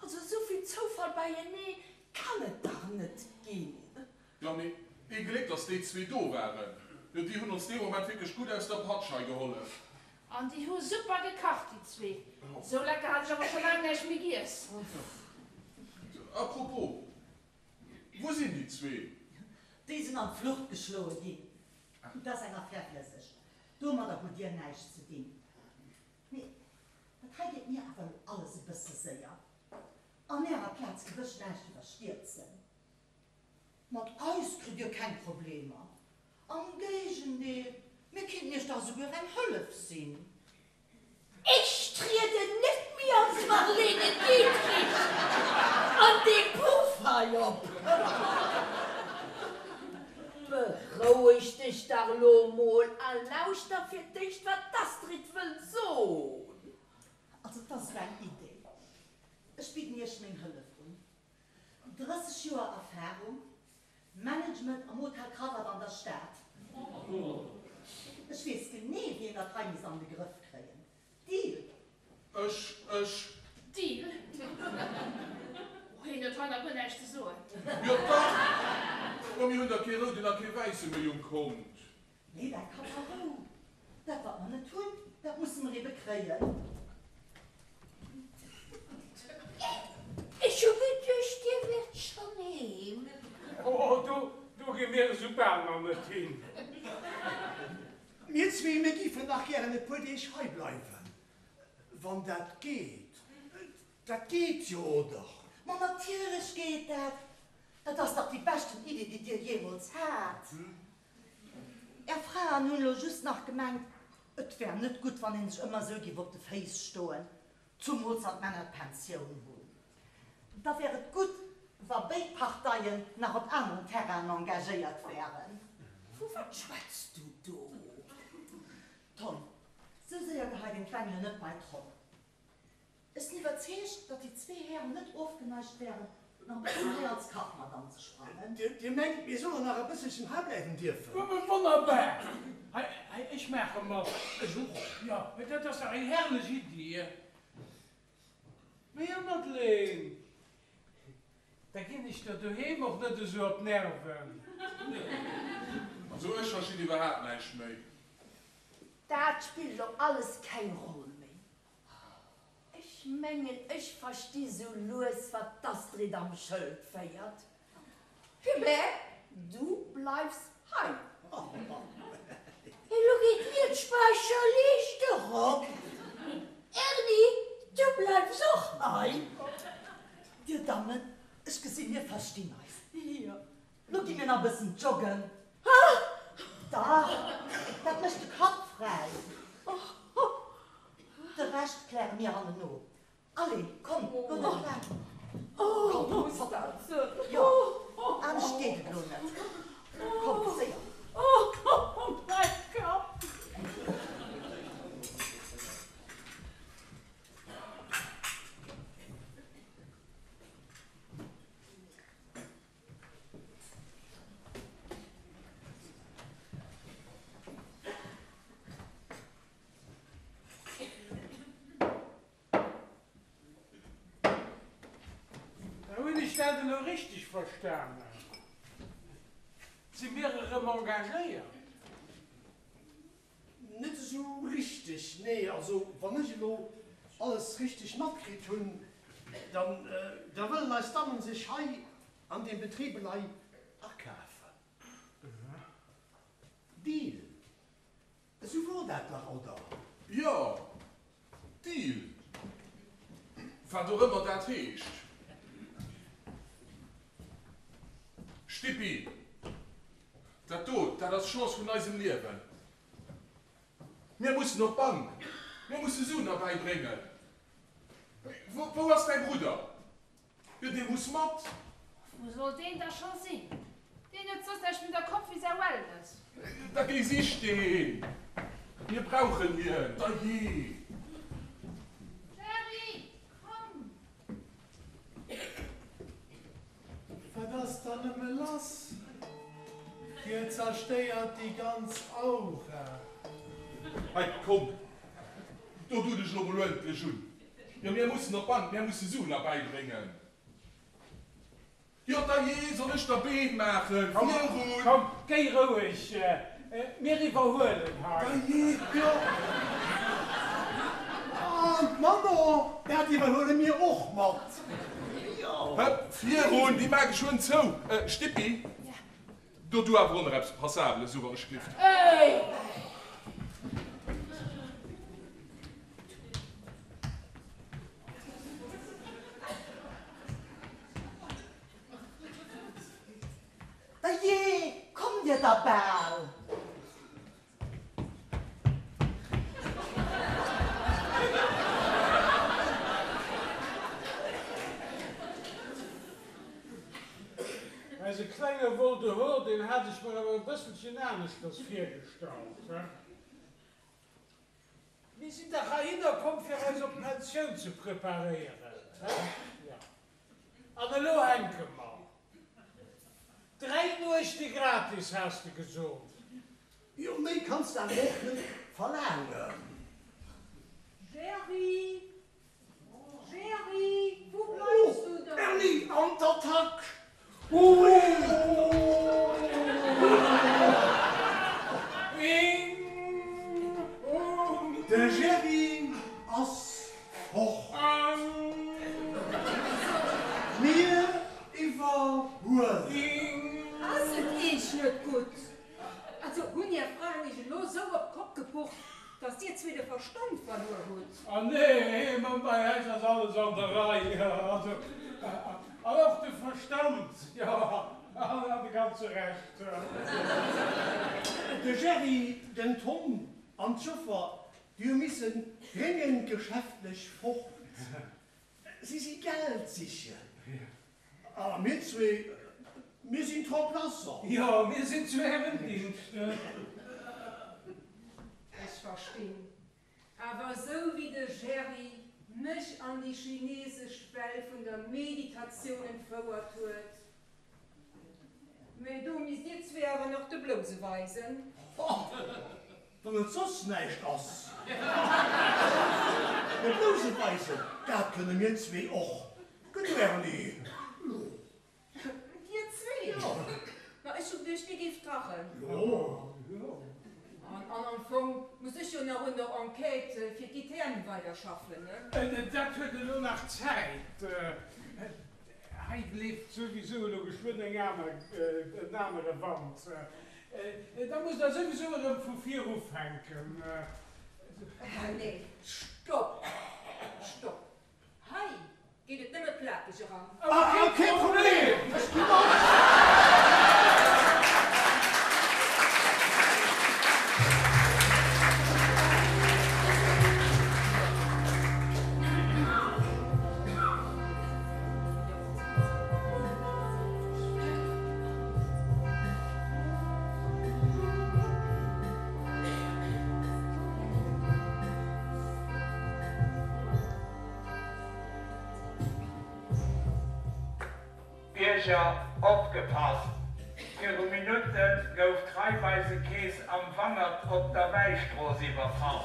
S5: Also esouvill Zoufall beienee kann et dach net ginn.
S3: Jo, mee ee Gléck, dass déi zwee do waren. Jo, déi hunn ons dee Moment wierklech gutt aus der Patsch hei gehollef.
S1: An déi hu super gekacht, déi zwee. Esou lecker hat ech awer scho laang näischt méi giess.
S3: A propos, wou sinn déi zwee?
S9: Déi sinn an d'Flucht geschloe ginn. Dat ass eng Affär fir sech. Domadder hutt Dir näischt ze dinn. Mee dat hei geet mir awer elo alles e bësse séier. An Ärer Plaz géif ech näischt iwwerstierzen. Mat eis kritt Dir keng Problemer. Am Géigendeel, mir kinnten Iech dach esouguer eng Hëllef sinn.
S6: Ech trieden net méi als Marlene Dietrich an deem Puff hei op.
S5: Beroueg dech dach lo mol a lauschter fir d'éischt wat d'Astrid wëll son.
S9: Also et ass esou eng Idee. Ech bidden Iech meng Hëllef un. 30 Joer Erfahrung, Management am Hotel Krawatt an der Stad. Ech weess genee wéi een dat hei misst an de Grëff kréien. Deal?
S3: Ech, ech.
S1: Deal? Oh, hien huet hei nach guer näischt ze soen.
S3: Jo dach! kee rouden a kee wäisse méi um Kont.
S9: Mee däi Kapp a Rou. Dat wat mer net hunn, dat musse mer ebe kréien.
S6: Ech hu geduecht, dir wiert schonn heem.
S8: Oh, do, do gi mir esou bal nach net hin.
S7: Mir zwee, mir giffen nach gären e puer Deeg hei bleiwen, wann dat geet. Dat geet jo, oder?
S9: Ma natierlech geet dat. Dat ass dach déi beschten Iddi, déi dir jeemools hat. Är Fraen hunn elo just nach gemengt, et wär net gutt, wann een sech ëmmer esou géif op de Féiss stoen, zumools wann d'Männer d'Pensioun hunn. Da wär et gutt, wa béid Parteien nach op aneren Terrainen engagéiert wären.
S6: Vu wat schwätz du do?
S9: Tom, sou séier geheit een d'Wengelen net bei d'Tromm. Ech sinn iwwerzeegt, datt déi zwee Hären net ofgeneigt wären, nach e bëssen hei als Kachmadame ze sprangen.
S7: Dir mengt, mir sollen nach e bësselchen hei bleiwen dierfen?
S8: Wonnerbar! Hei, hei, ech maache mat. Ech och. Jo, dat ass dach eng herrlech Iddi. Mä jo, Madeleine, da ginn ech der doheem och net esou op d'Nerven.
S3: Also ech verstinn iwwerhaapt näischt méi.
S5: Dat spillt elo alles keng Roll méi. Ech mengen, ech versti sou lues, wat d'Astrid am Schëld féiert. Hubert, du bleifs hei.
S6: Elo geet mir d'Späicherliicht erop. Erni, du bleifs och hei.
S9: Dir Dammen, ech gesinn, mir verstinn eis. Lo gi mir nach e bëssen joggen. Dach, dat mécht de Kapp fräi. De Rescht kläre mir hanneno. Allez, komm, lo net laang. Komm, hopp. Jo, anescht geet et lo net. Komm, séier.
S8: Da hunn ech dat elo richteg verstanen? Si mir erëm engagéiert?
S7: Net esou richteg, nee. Also wann ech elo alles richteg matkritt hunn, dann da wëllen eis Dammen sech hei an deem Betrib elei akafen. Deal. Esou wor dat dach, oder?
S3: Jo, Deal. Wat och ëmmer dat heescht. Stippi, dat do, dat ass d'Chance vun eisem Liewen. Mir mussen op d'Bank, mir musse Suen erbäibréngen. Wou ass däi Brudder? Jo, dee muss mat.
S1: Wou soll deen da scho sinn? Deen huet soss näischt méi der Kopp wéi säi Wellness.
S3: Da géi sich deen! Mir brauchen hien, dajee!
S1: Jerry, komm!
S2: Wat ass da nëmme lass? Dir zerstéiert déi ganz Aura.
S3: Hei, komm, do du dech elo mol uerdentlech un. Jo, mir mussen op d'Bank, mir musse Suen erbäibréngen. Jo, dajee, soll ech der Been maachen? Virun!
S8: Komm, géi roueg, mir iwwerhuelen hei.
S7: Dajee, jo. An d'Manon, dat iwwerhuele mir och mat.
S3: Jo. Hëpp, virun, déi maach ech geschwënn zou. Stippi, do du awer och nach eppes Passabeles u, wann ech glift.
S9: Dajee, kommt dir da bal?
S8: Eise klenge Vol de Hor, deen hat ech mer awer e bësselchen aneschters virgestallt, he? Mir sinn dach heihinner komm, fir eis op d'Pensioun ze preparéieren, he? Jo. An elo hänke mer. Dräi Nuechte gratis, has de gesot.
S7: Jo, méi kanns de awer och net verlaangen.
S10: Gerry! Gerry, wou bleifs du
S7: dann? Erni, an d'Attack! Ooh! ass fort. Mir iwwerhuelen.
S10: Ass et Iech net gutt? Also hunn Är Fraen Iech elo sou op d'Kopp gepucht, dass Dir zwee de Verstand verluer hutt?
S8: Ah nee, ma bei äis ass alles an der Rei, also an och de Verstand, jo, an de ganze Rescht.
S7: De Gerry, den Tom an d'Joffer, déi hu missen dréngend geschäftlech fort. Si si Geld sichen. A mir zwee, mir sinn d'Remplaçant.
S8: Jo, mir sinn zu Ärem Dingscht.
S10: Ech verstinn. Awer esou wéi de Jerry mech an déi chinesesch Welt vun der Meditatioun entfouert huet. Mee do misst dir zwee awer nach de Blouse weisen.
S7: Wann et soss näischt ass. Mee Blouse weisen, dat kënne mir zwee och. Gëtt du Erni? Jo.
S10: Dir zwee? Jo. Ma ech hu geduecht, dir géift kachen.
S7: Jo, jo.
S10: An am Fong muss ech jo nach un der Enquête fir d'ITM weiderschaffen, ne?
S8: Dat huet elo nach Zäit. Hei leeft souwisou elo geschwënn eng aner, en anere Wand. Da musst Der souwisou erëm vu vir ufänken.
S10: Nee, stopp! Stopp! Hei geet et nëmme plakeg eran.
S8: Ah, kee Problem! Ech ginn op!
S11: Bierger opgepasst! Viru Minutte gouf d'Raiffeisekeess am Wangert op der Wäistrooss iwwerfall.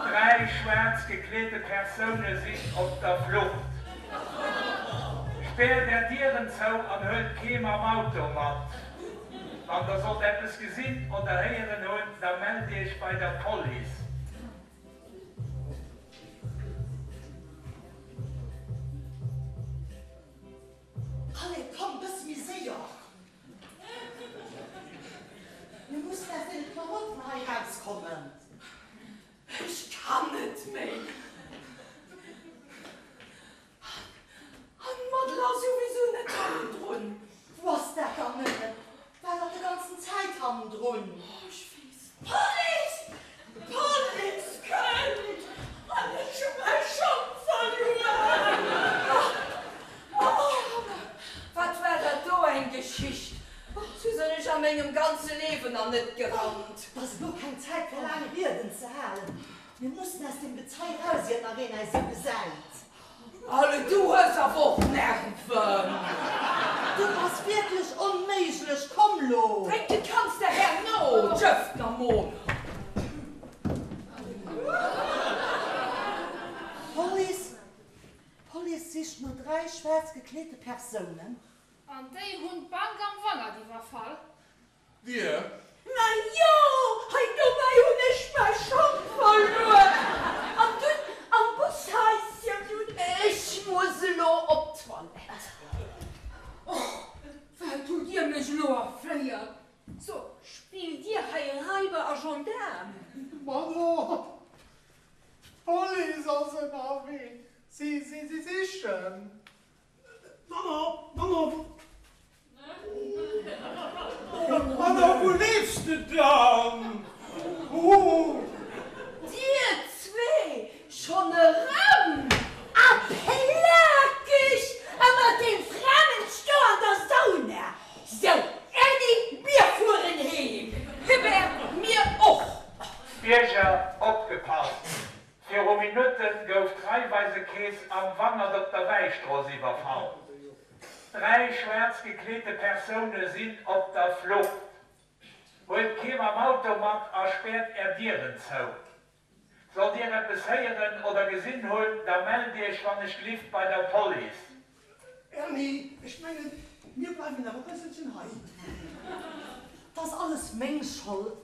S11: 3 schwaarz gekleete Persoune sinn op der Flucht. Späert är Dieren zou an huelt kee mam Auto mat. Wann der sollt eppes gesinn oder héieren hunn, da mellt iech bei der Police.
S9: Allez, komm, bësse méi séier! Mir mussen aus deene Klamotten hei erauskommen.
S5: Ech kann net méi. An d'Madel ass souwisou net hannendrun.
S9: Wou ass dat dann nëmmen? War dach de ganzen Zäit hannendrun.
S5: Oh, ech weess. D'Police! D'Police kënnt! An ech hu mäi Schong verluer! Wat war dat do eng Geschicht! Sou sinn ech a mengem ganze Liewen nach net gerannt.
S9: Et ass elo keng Zäit fir laang Rieden ze halen. Mir mussen aus deem Gezei raus, iert nach een äis esou gesäit.
S5: Allez, du hues awer och Nerven!
S9: Du bass wierklech onméiglech! Komm lo!
S5: Drénke kanns de herno, Jëftner mol!
S9: Police! D'Police sicht no 3 schwaarz gekleete Persounen.
S1: An déi hunn d'Bank am Wangert iwwerfall.
S3: Dir?
S6: Ma jo, hei dobäi hunn ech mäi Schong verluer an dunn am Bushaischen dunn.
S5: Ech muss elo op d'Toilette.
S10: Och, wat hutt Dir mech elo erféiert? So, spillt Dir hei Raiber a Gendaarm?
S7: Maman, d'Police ass ënnerwee, si sichen.
S8: Maman, Maman, Maman, wou leefs de dann?
S5: Oh! Dir zwee schonn erëm?
S6: A plakeg! A mat deem Framensch do an der Sauna! Sou, Erni, mir fueren heem!
S5: Hubert, mir och!
S11: Bierger, opgepasst! Viru Minutte gouf d'Raiffeisekeess am Wangert op der Wäistrooss iwwerfall. 3 schwaarz gekleete Persoune sinn op der Flucht. Huelt kee mam Auto mat a späert är Dieren zou. Sollt dir eppes héieren oder gesinn hunn, da mellt iech wann ech glift bei der Police.
S7: Erni, ech mengen, mir bleiwen nach e bësselchen hei.
S9: 't ass alles meng Schold.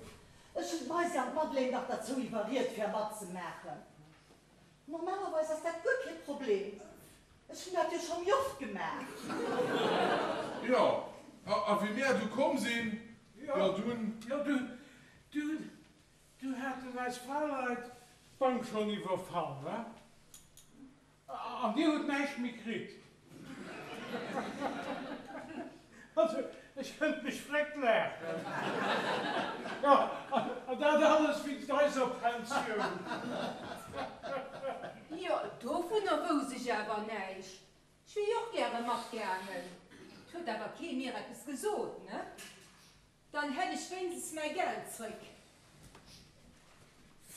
S9: Ech hunn d'Maisi an d'Madeleine dach derzou iwwerriet, fir matzemaachen. Normalerweis ass dat guer kee Problem. Ech hunn dat jo scho méi oft gemaach.
S3: Jo, a wéi mär du komm sinn, jo dunn.
S8: Jo dunn, dunn, du haten eis Fraleit d'Bank schonn iwwerfall, wa? An Dir hutt näischt méi kritt? Also, ech kënnt mech vreckt laachen. Jo, an dat alles wéinst eiser Pensioun.
S10: Jo, dovunner wouss ech awer näischt. Ech wier jo och gäre matgaangen. 't huet awer kee mir eppes gesot, ne? Dann hätt ech wéinstens mäi Geld zréck.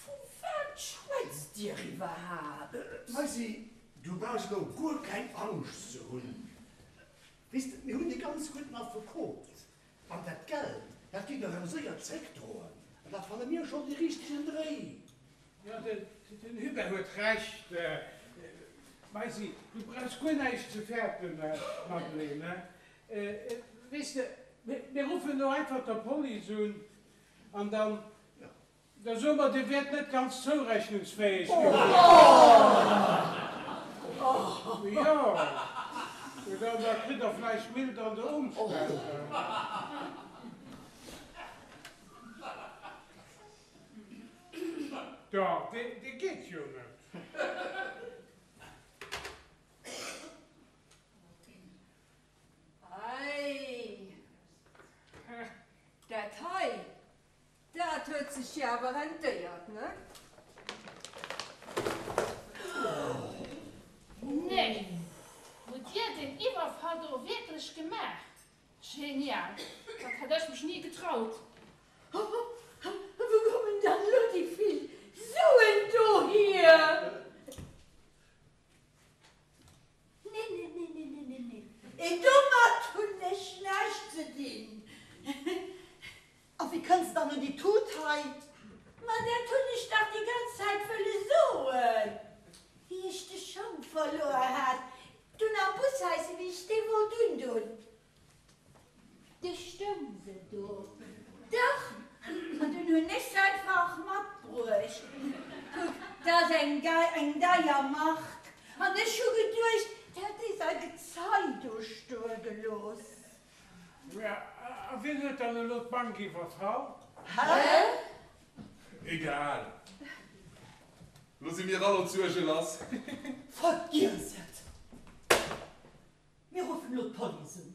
S5: Vu wat schwätzt Dir iwwerhaapt?
S7: Maisy, du brauchs elo guer keng Angscht ze hunn. Weess de, mir hunn e ganz gudden Affekot. An dat Geld, dat gitt der erëm séier zréckdroen. An da fanne mir schonn dee richtegen Dréi.
S8: Jo, den Hubert huet Recht. Maisy, du brauchs guer näischt ze fäerten, Madeleine. Weess de, mir ruffen elo einfach der Police un an dann, da soe mer, Dir wiert net ganz zourechnungsfäeg gewiescht. Jo, da kritt Der vläicht mild an der Ëmstänn. Dach, dee geet jo net.
S10: Ei, dat hei, dat huet sech jo awer rentéiert, ne?
S1: Nee, hutt Dir deen Iwwerfall do wierklech gemaach? Genial, dat hätt ech mech ni getraut.
S6: Wou kommen dann elo déi vill Suen dohier? Nee, nee, nee, nee, nee, nee, nee, domat hunn ech näischt ze dinn.
S9: A wéi kënns de dann un déi Tut hei?
S6: Ma dat hunn ech dach déi ganz Zäit wëlle soen, wéi ech de Schong verluer hat, dunn am Bushaische, wéi ech dee wollt undun. Du stoung se do. Dach, an dunn hunn ech se einfach matbruecht. Kuck, dat ass eng eng deier Mark. An ech hu geduecht, et hätt ee säi Gezei do stoe gelooss.
S8: Mä a wien huet dann elo d'Bank iwwerfall?
S9: Hä?
S3: Egal. Lo si mir all ons Suerge lass.
S9: Vergiess et! Mir ruffen elo d'Police un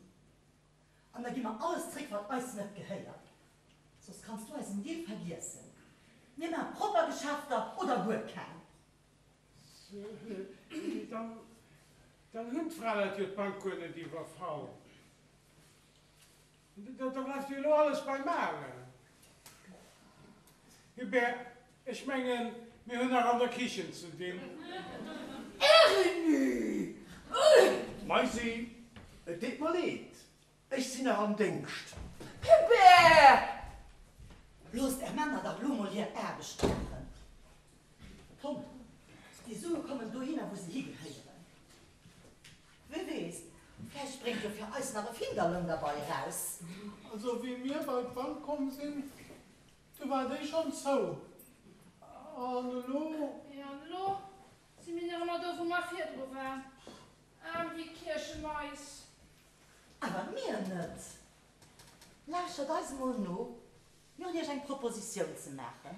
S9: an da gi mer alles zréck, wat eis net gehéiert. Soss kanns du eisen Deal vergiessen. Mir maache propper Geschäfter oder guer keng.
S8: Dann hunn d'Fraleit jo d'Bank guer net iwwerfall. Da bleift jo elo alles beim Alen. Hubert, ech mengen, mir hunn nach an der Kichen ze dinn.
S6: Erny!
S7: Maisy, et deet mer leed, ech sinn nach am Déngscht.
S6: Hubert!
S9: Loosst Är Männer dach elo mol hir Aarbecht maachen. Kommt, déi Sue kommen dohinner, wou se higehéieren. Wie weess, vläicht spréngt jo fir eis nach e Finderloun derbei eraus.
S2: Also wéi mir bei d'Bank komm sinn, du war déi schonn zou. An elo?
S1: Jo, an elo si mir nach ëmmer do, wou mer virdru waren, aarm wéi Kierchemais.
S9: Awer mir net. Lauschtert eis emol no, mir hunn iech eng Propositioun ze maachen.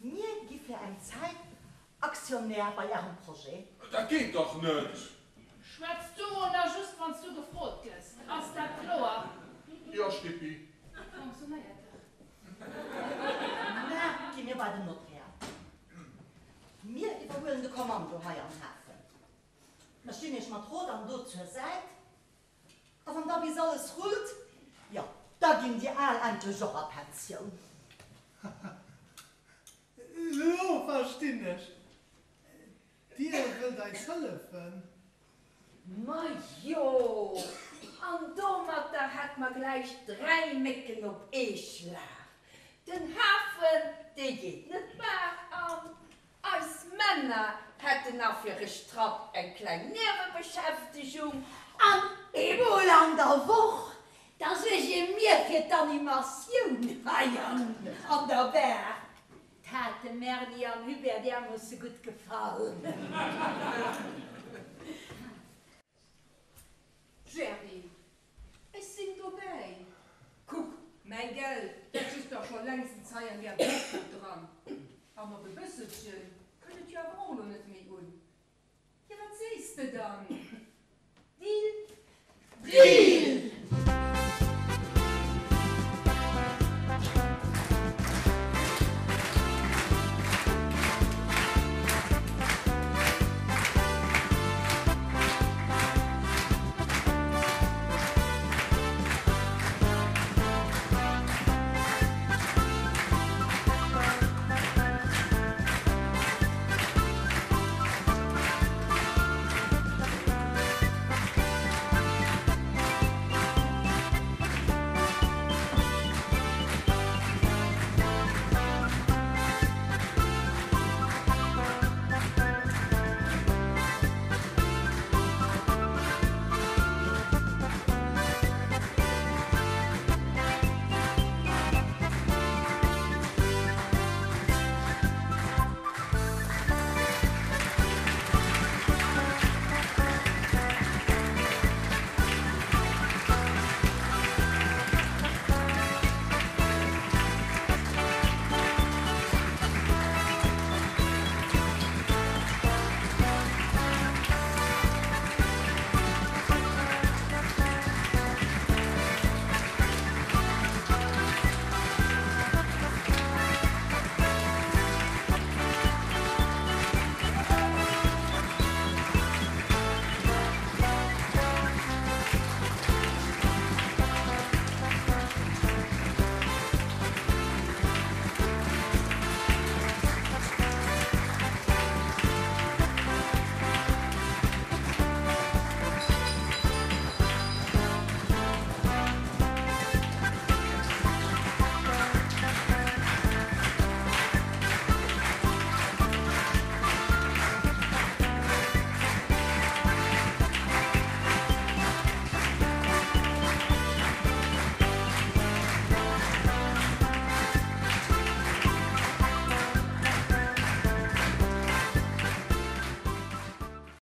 S9: Mir gi fir eng Zäit Aktionär bei Ärem Projet.
S3: Dat geet dach net!
S1: Schwätz du mol nach just wann s du gefrot gëss, ass dat kloer?
S3: Jo, Stippi.
S1: Fonctionnéiert dach.
S9: Mä gi mir bei den Notaire. Mir iwwerhuelen de Kommando hei am Hafen. Mer stinn Iech mat Rot an Dot zur Säit. A wann da bis alles rullt, jo, da ginn déi Al endlech och a Pensioun.
S2: Elo verstinn ech, Dir wëllt eis hëllefen?
S5: Majo, an domatter hätt mer gläich 3 Mécken op ee Schlag. Den Hafen, dee geet net d'Baach an, Eis Männer hätten nach fir e Strapp eng kleng Niewebeschäftegung.
S6: An eemol an der Woch. Da suerge mir fir d'Animatioun hei an der Bar. 't hat dem Erni an Hubert därmoosse gutt gefall.
S10: Gerry, ech sinn dobäi. Kuck, mäi Geld, dat sutz dach scho längstens hei an där Box dran. A mat e bësselche kënnt et jo awer och elo net méi un. Jo, wat sees de dann? Deal?
S6: Deal!